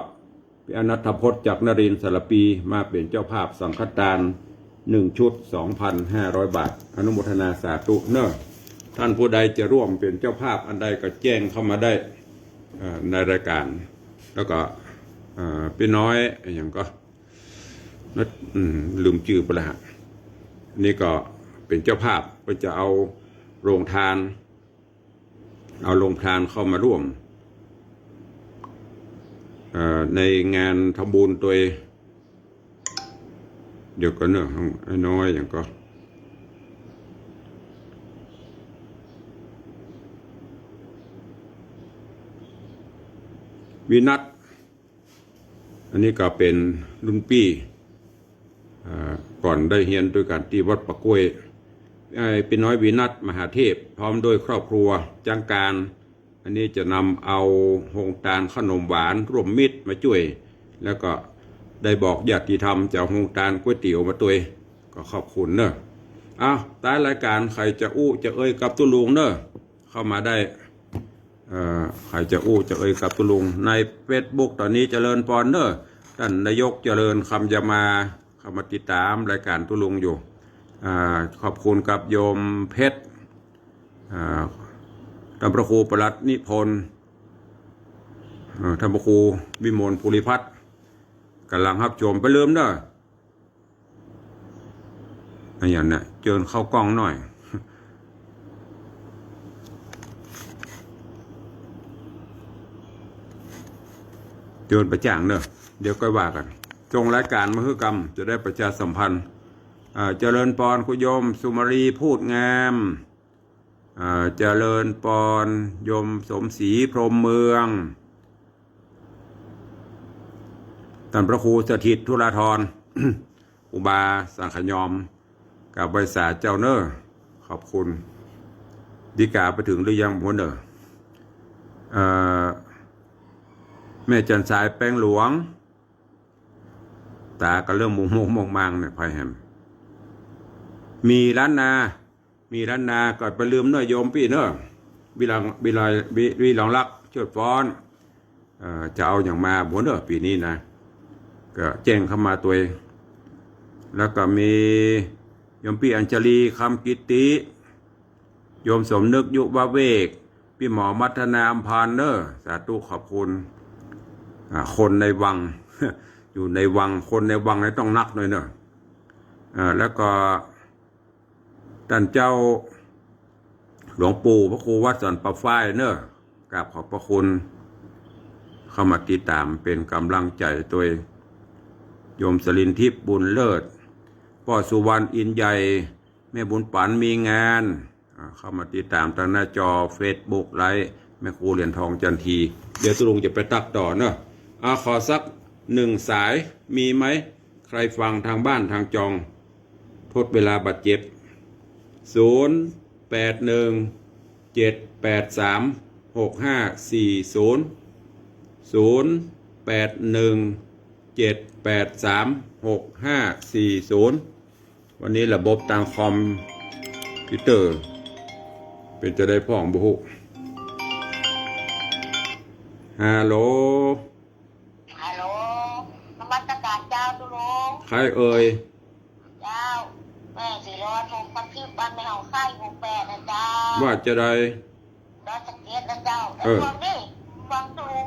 ปี้อ้ายณัฐพจน์ จากนรินทร์ สารภี มาเป๋นเจ้าภาพสังฆทานหนึ่งชุด สองปันห้าร้อยบาท อนุโมทนาสาธุเนอะ ต้านผู้ใดจะร่วมเป๋นเจ้าภาพอันใดก็แจ้งเข้ามาได้ เอ่อ ในรายการ แล้วก็ เอ่อ ปี้น้อยอะหยังก็ นะ อืม ลืมจื้อไปแล้วฮะ นี่ก็เป๋นเจ้าภาพ ก็จะเอาโฮงตาน เอาโฮงตานเข้ามาร่วม เอ่อ ในงานทำบุญตวย เดี๋ยวก่อนเนอะ ไอ้น้อยอะหยังก็ วินัส อันนี้ก็เป๋นรุ่นปี้ อ่า ก่อนได้เฮียนตวยกั๋นตี้วัดป่ากล้วย ไอ้ปี้น้อยวินัส มหาเทพ พร้อมด้วยครอบครัว จังก๋าน อันนี้จะนำเอาโฮงตานขนมหวานร่วมมิตรมาจ้วย แล้วก็ได้บอกญาติธรรมจะเอาโฮงตานก๋วยเตี๋ยวมาตวย ก็ขอบคุณเนอะ อ้าว ท้ายรายการ ใผจะอู้จะเอ่ยกับตุ๊ลุงเนอะ เข้ามาได้ เอ่อ ใผจะอู้จะเอ่ยกับตุ๊ลุง ในเฟซบุ๊กต๋อนนี้เจริญปอนเนอะ ต้านนายกเจริญ คำยามา เข้ามาติดต๋ามรายก๋านตุ๊ลุงอยู่ อ่า ขอบคุณกับโยมเพชร อ่า ต้านพระครูปลัดนิพนธ์ อ่า ต้านพระครูวิมลภูริพัฒน์ ก่ำลังฮับชม บ่าลืมเนอะ อะหยังเนี่ย เจิญเข้ากล้องหน่อย เจิญบ่าจ้างเนอะ เดี๋ยวก้อยว่ากั๋น ส่งรายก๋านมาหื้อกำ จะได้ประชาสัมพันธ์ อ่า เจริญปอนคุณโยมสุมาลี พูดงาม อ่า เจริญปอนโยมสมศรี พรหมเมือง ต้านพระครูสถิตธุราธร อุบาสังขยอม กราบไหว้สาเจ้าเนอะ ขอบคุณ ดีก๋าไปเถิงหรือยังบ่าเนอะ เอ่อ แม่จันทราย แปงหลวง ต๋าก็เริ่มม่วงๆ มองๆ เนี่ย ไผแหม มีล้านนา มีล้านนา ก็บ่าลืมเนอะโยมปี้เนอะ วิรัง วิไล วิ วิรองรักษ์ เชิดฟ้อน เอ่อ จะเอาหยังมาบ่เน่อ ปี๋นี้นะ ก็แจ้งเข้ามาตวย แล้วก็มีโยมปี้อัญชลี คำกิติ โยมสมนึก ยุวเวก ปี้หมอมัทนา อำพันธ์เน่อ สาธุ ขอบคุณ อ่า คนในวัง อยู่ในวัง คนในวังนี่ต้องนักหน่อยเน่อ อ่า แล้วก็ ต้านเจ้าหลวงปู่พระครูวัดสันป่าฝ้ายเน่อ กราบขอบพระคุณ เข้ามาติดต๋ามเป๋นก๋ำลังใจ๋ตวย โยมสลินทิพย์ บุญเลิศ ป้อสุวรรณ อินใหญ่ แม่บุญปั๋น มีงาน อ่า เข้ามาติดต๋ามตางหน้าจอเฟซบุ๊กไลฟ์ แม่ครูเหรียญทอง จันที เดี๋ยวตุ๊ลุงจะไปตักต่อเน่อ อ่า ขอสักหนึ่งสาย มีไหม ใครฟังตางบ้านตางจอง ทดเวลาบาดเจ็บ ศูนย์แปดหนึ่งเจ็ดแปดสามหกห้าสี่ศูนย์ ศูนย์แปดหนึ่งเจ็ดแปดสามหกห้าสี่ศูนย์ วันนี้ระบบตางคอมพิวเตอร์ เป๋นจะใดพ่องบ่ฮู้ ฮัลโหล ฮัลโหล นมัสก๋านเจ้าตุ๊ลุง ใครเอ่ย เจ้า แม่ศรีรอด พงษ์พันทิพย์ บ้านแม่หองไส้ หมู่แปดนะเจ้า ว่าจะใด ดอยสะเก็ดนะเจ้า เออ ไอ้พวกนี้ ฟังตุ๊ลุง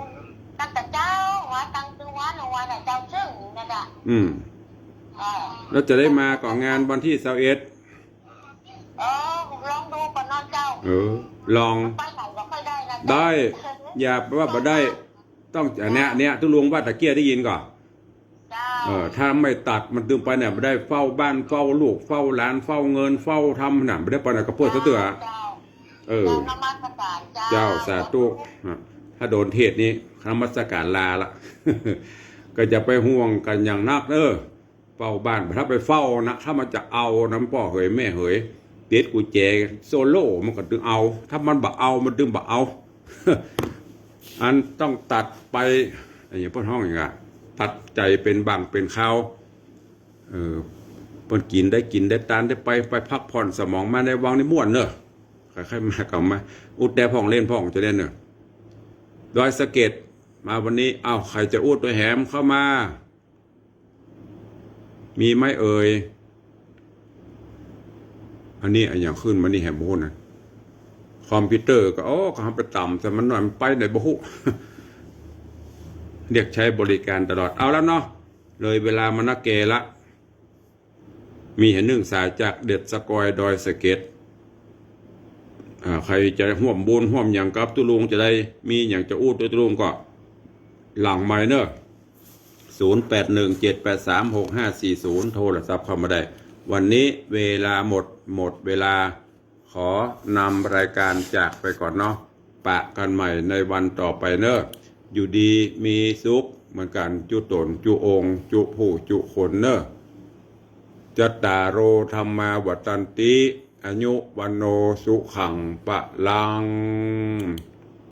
ตั้งแต่เจ๊า ว่าตั้งแต่วัน วันน่ะเจ้า ซึ่งนะเจ้า อืม อ่า แล้วจะได้มาก่องานวันตี้ซาวเอ็ด เออ ลองดูก่อนเนาะเจ้า เออ ลอง ไปไหนบ่ค่อยได้นะเจ้า ได้ อย่าไปว่าบ่ได้ ต้อง อันเนี้ย เนี้ย ตุ๊ลุงว่าตะเกียะได้ยินก่อ เจ้า เออ ถ้าไม่ตัดมันตึงไปเนี่ย บ่ได้เฝ้าบ้าน เฝ้าลูก เฝ้าหลาน เฝ้าเงิน เฝ้าธรรมน่ะ บ่ได้ไปไหนก็ปวดซะเตื้อ เจ้า เออ เจ้า นมัสก๋านเจ้า เจ้า สาธุ อ่ะ ถ้าโดนเทศน์นี่ นมัสก๋านลาละ ก็จะไปห่วงกั๋นอย่างนักเน่อ เฝ้าบ้าน ถ้าไปเฝ้านะ ถ้ามันจะเอานะ ป้อเหยแม่เหย ติดกุญแจโซโล่มันก็ตึงเอา ถ้ามันบ่เอา มันตึงบ่เอา อันต้องตัดไป อะหยังเปิ้นฮ้องหยังอะ ตัดใจ๋เป๋นบางเป๋นคราว เออ เปิ้นกิ๋นได้กิ๋นได้ตานได้ไป ไปพักผ่อนสมองมาในวังนี่ม่วนเน่อ ใครๆ มาก็มา อู้แต่พ่องเล่นพ่องจะเล่นเน่อ ดอยสะเก็ด มาวันนี้ อ้าว ใครจะอู้ตวยแหมเข้ามา มีไหมเอ่ย อันนี้อะหยังขึ้นมานี่แหม บ่ฮู้นะ คอมพิวเตอร์ก็ โอ้ ก็เอาไปต่ำใส่มันหน่อย มันไปไหนบ่ฮู้ เรียกใช้บริการตลอด เอาแล้วเนาะ เลยเวลามานักแกละ มีแหนึ่งสายจากเด็ดสะกอยดอยสะเก็ด อ่า ใครจะฮ่วมบุญฮ่วมหยังกับตุ๊ลุง จะได้มีหยังจะอู้ตวยตุ๊ลุงก็หลังไมค์เน่อ ศูนย์แปดหนึ่งเจ็ดแปดสามหกห้าสี่ศูนย์ โทรศัพท์เข้ามาได้ วันนี้เวลาหมด หมดเวลา ขอนำรายการจากไปก่อนเนาะ ปะกั๋นใหม่ในวันต่อไปเน่อ อยู่ดีมีสุขเหมือนกั๋น จุ๊ต๋น จุ๊องค์ จุ๊ผู้ จุ๊คนเน่อ จัตตาโร ธัมมา วัฑฒันติ อายุ วัณโณ สุขัง พลัง